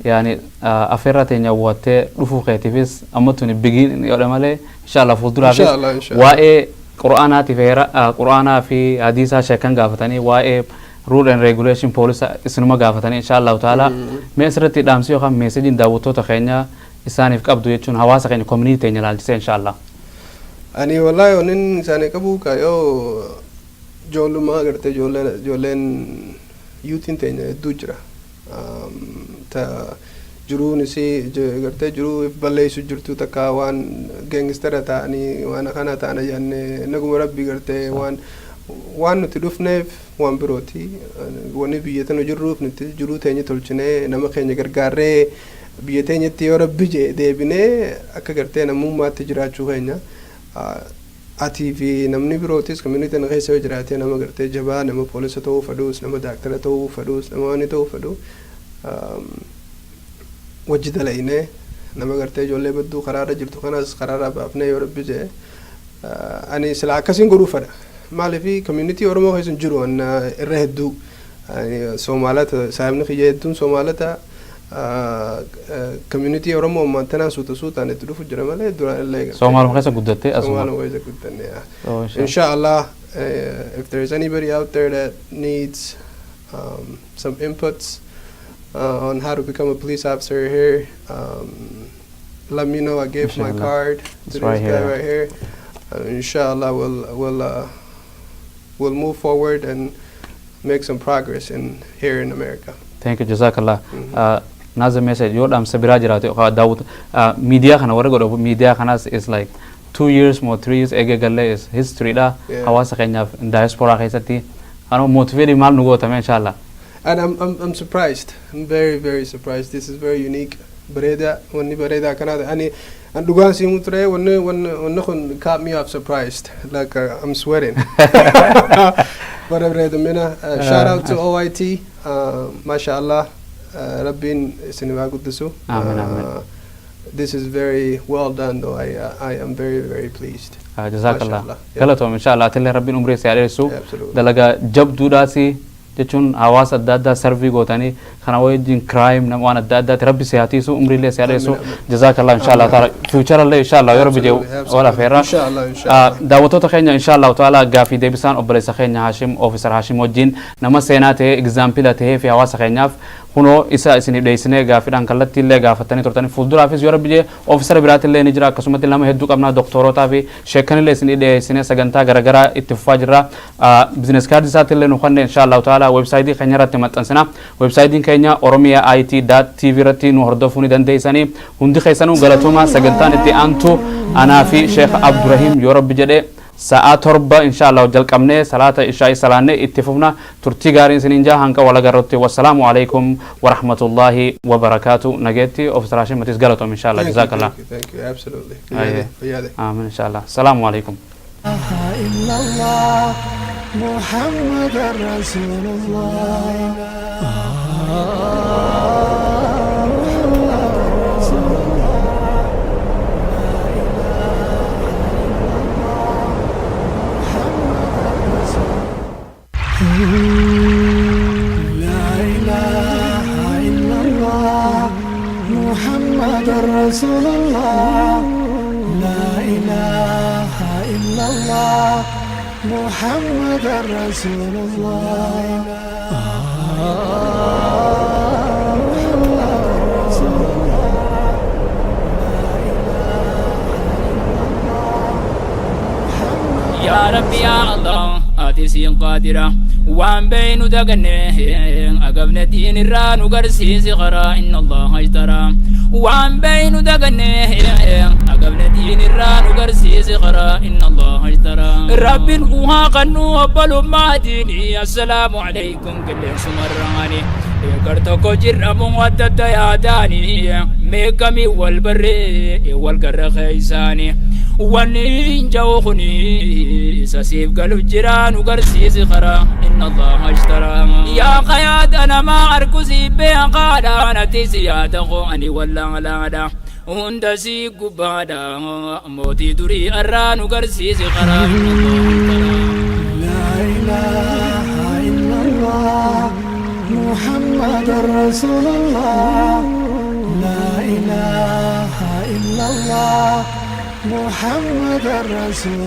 C: Yaani afeerraa teenya awwaattee dhufuu keetiifis amma tuni bigiin yoodha malee, insha Allah fuulduraafis waa'ee qur'aanaatiif heera qur'aanaa fi hadiisaa sheekan gaafatanii, waa'ee rule and regulation poolisa isinuma gaafatanii, insha Allahu taala. Mee asirratti dhaamsi yookaan messageiin daawwattoota keenya isaaniif qabdu, jechuun hawaasa keenya, community teenya ilaalchisee, insha Allah.
D: Ani wallahi onin isaanii qabu ka yoo ijoollummaa gartee ijoolleen youthiin teenya hedduu jira. Ta jiruun isii gartee jiruu if balleessu jirtu, takka waan gangstera ta'anii waan kana ta'ana jenne, naguma Rabbi gartee waan nuti dhufneef waan birooti. Wanni biyya tana jirruuf nuti jiruu teenya tolchinee nama keenya gargaarree biyya teenyatti yoo Rabbi jee deebinee akka gartee namummaatti jiraachuu keenya. Atii fi namni birootis community na keessa yoo jiraate, nama gartee jabaa, nama poolisa ta'uu fedhus, nama daaktara ta'uu fedhus, nama waan ta'uu fedhu wajji dalaynee, nama gartee ijoollee badduu karaarra jirtu kanas karaarra baafnee, yoo Rabbi jee, ani sila akkasiin godhuu fedha. Maaliifi community Oromoo keessa hin jiru an irra hedduu Soomaalota, saahibni kiyya hedduun Soomaalota. Community Oromoo ammaan tanaan suuta suutaan itti dhufu jira malee duraan illee
C: Soomaaluma keessa guddattee asuma.
D: Soomaaluma keessa guddanne, yeah. Inshallah, if there's anybody out there that needs some inputs on how to become a police officer here, let me know. I gave my
C: Inshallah.
D: card
C: It's
D: to this
C: right
D: guy
C: here.
D: right here. Inshallah, we'll move forward and make some progress in here in America.
C: Thank you, jazakallah. Another message, yoo dhaamsa biraa jiraate yookaan daawwatu miidiyaa kana warra godhu, miidiyaa kanas is like 2 years more, 3 years eega gallee is history dha. Hawaasa keenyaaf diaspora keessatti kanuma motivate maal nu gootame, inshallah.
D: And I'm surprised. I'm very, very surprised. This is very unique. Bareeda, wanni bareeda kana ani an dhugaan simu ture, wanni kun caught me off surprised. Like, I'm sweating. Bara bareeda mina. Shout out to OIT. Mashallah. Rabbiin isin haa guddisu.
C: Amin, amin.
D: This is very well done though. I am very, very pleased.
C: Jazakallah.
D: Mashallah. Yeah.
C: Galatoom, inshallah, atillee Rabbiin umrii si haa dheeressu.
D: Absolutely.
C: Dalagaa jabduudhaasi jechuun hawaasa adda addaa serve gootanii kana wajjin crime nama waan adda addaati, Rabbi si haa tiisu, umriillee si haa dheeressu.
D: Amin, amin.
C: Jazakallah, inshallah taala, future illee inshallah yoo Rabbi jee wal afeerra.
D: Inshallah, inshallah.
C: Daawwattoota keenya, inshallah taala, gaafii deebisaan obboleessa keenya Hashim, Officer Hashim wajjin, nama seenaa ta'ee, example ta'ee fi hawaasa keenyaaf kunoo isa isiniif dhiyeessinee gaafiidhaan kallattii illee gaafatanii turtanii. Fuulduraafis yoo Rabbi jee officer biraatti illee ni jira, akkasumatti nama hedduu qabna, doktorotaa fi sheekanillee isinii dhiyeessinee sagantaa garaagaraa itti fufaa jirra. Business card isaatti illee nu kanne, inshallah taala, website keenya irratti maxxansina. Websiteiin keenya Oromiyaa IT TV irratti nu hordofuu ni dandeessanii. Hundi keessanuu galatooma. Sagantaan itti aantu anaa fi Sheekh Abdurahim yoo Rabbi jedhe sa'aa 7 inshallah jalqabnee, salaata ishaa'ii salaannee itti fufna. Turtii gaariin isiniin jaa, hanga wal agarrutti, wassalaamu alaikum warahmatullaahi wabarakaatu. Nageetti, Officer Hashim, atis galatoom, inshallah.
D: Thank you,
C: Jazakallah.
D: thank you, thank you. Absolutely.
C: Aye.
D: Fayyade.
C: Aamin, inshallah. Salaamu alaikum.
A: إلا الله محمد رسول الله. محمد رسول الله. لا إله إلا الله محمد رسول. لا إله إلا الله محمد رسول الله. لا إله إلا الله محمد رسول الله. محمد رسول الله. لا إله إلا الله محمد
B: Yaa Rabbi, yaa Allah, ati siin qaadira waan beeynu daganne agabne diin irraa nu garsiisi karaa. Inna Allaha ishtara waan beeynu daganne agabne diin irraa nu garsiisi karaa. Inna Allaha ishtara Rabbin uhaa kannu obbolummaa diini. Assalaamu alaykum qilleensumarraani gar tokko jirramu adda adda yaadaani meeqamii wal barree wal garra keeysaani wanni hin ja'u kuni isa siif galu jira nu garsiisi karaa. Inna Allaha ishtara yaa qayaada namaa arkusii beekaadha natis yaada koo ani wallaalaadha hunda sii gubbaadha mootii durii arraa nu garsiisi karaa. Inna Allaha ishtara.
A: لا إله إلا الله محمد رسول الله. لا إله إلا الله محمد رسول.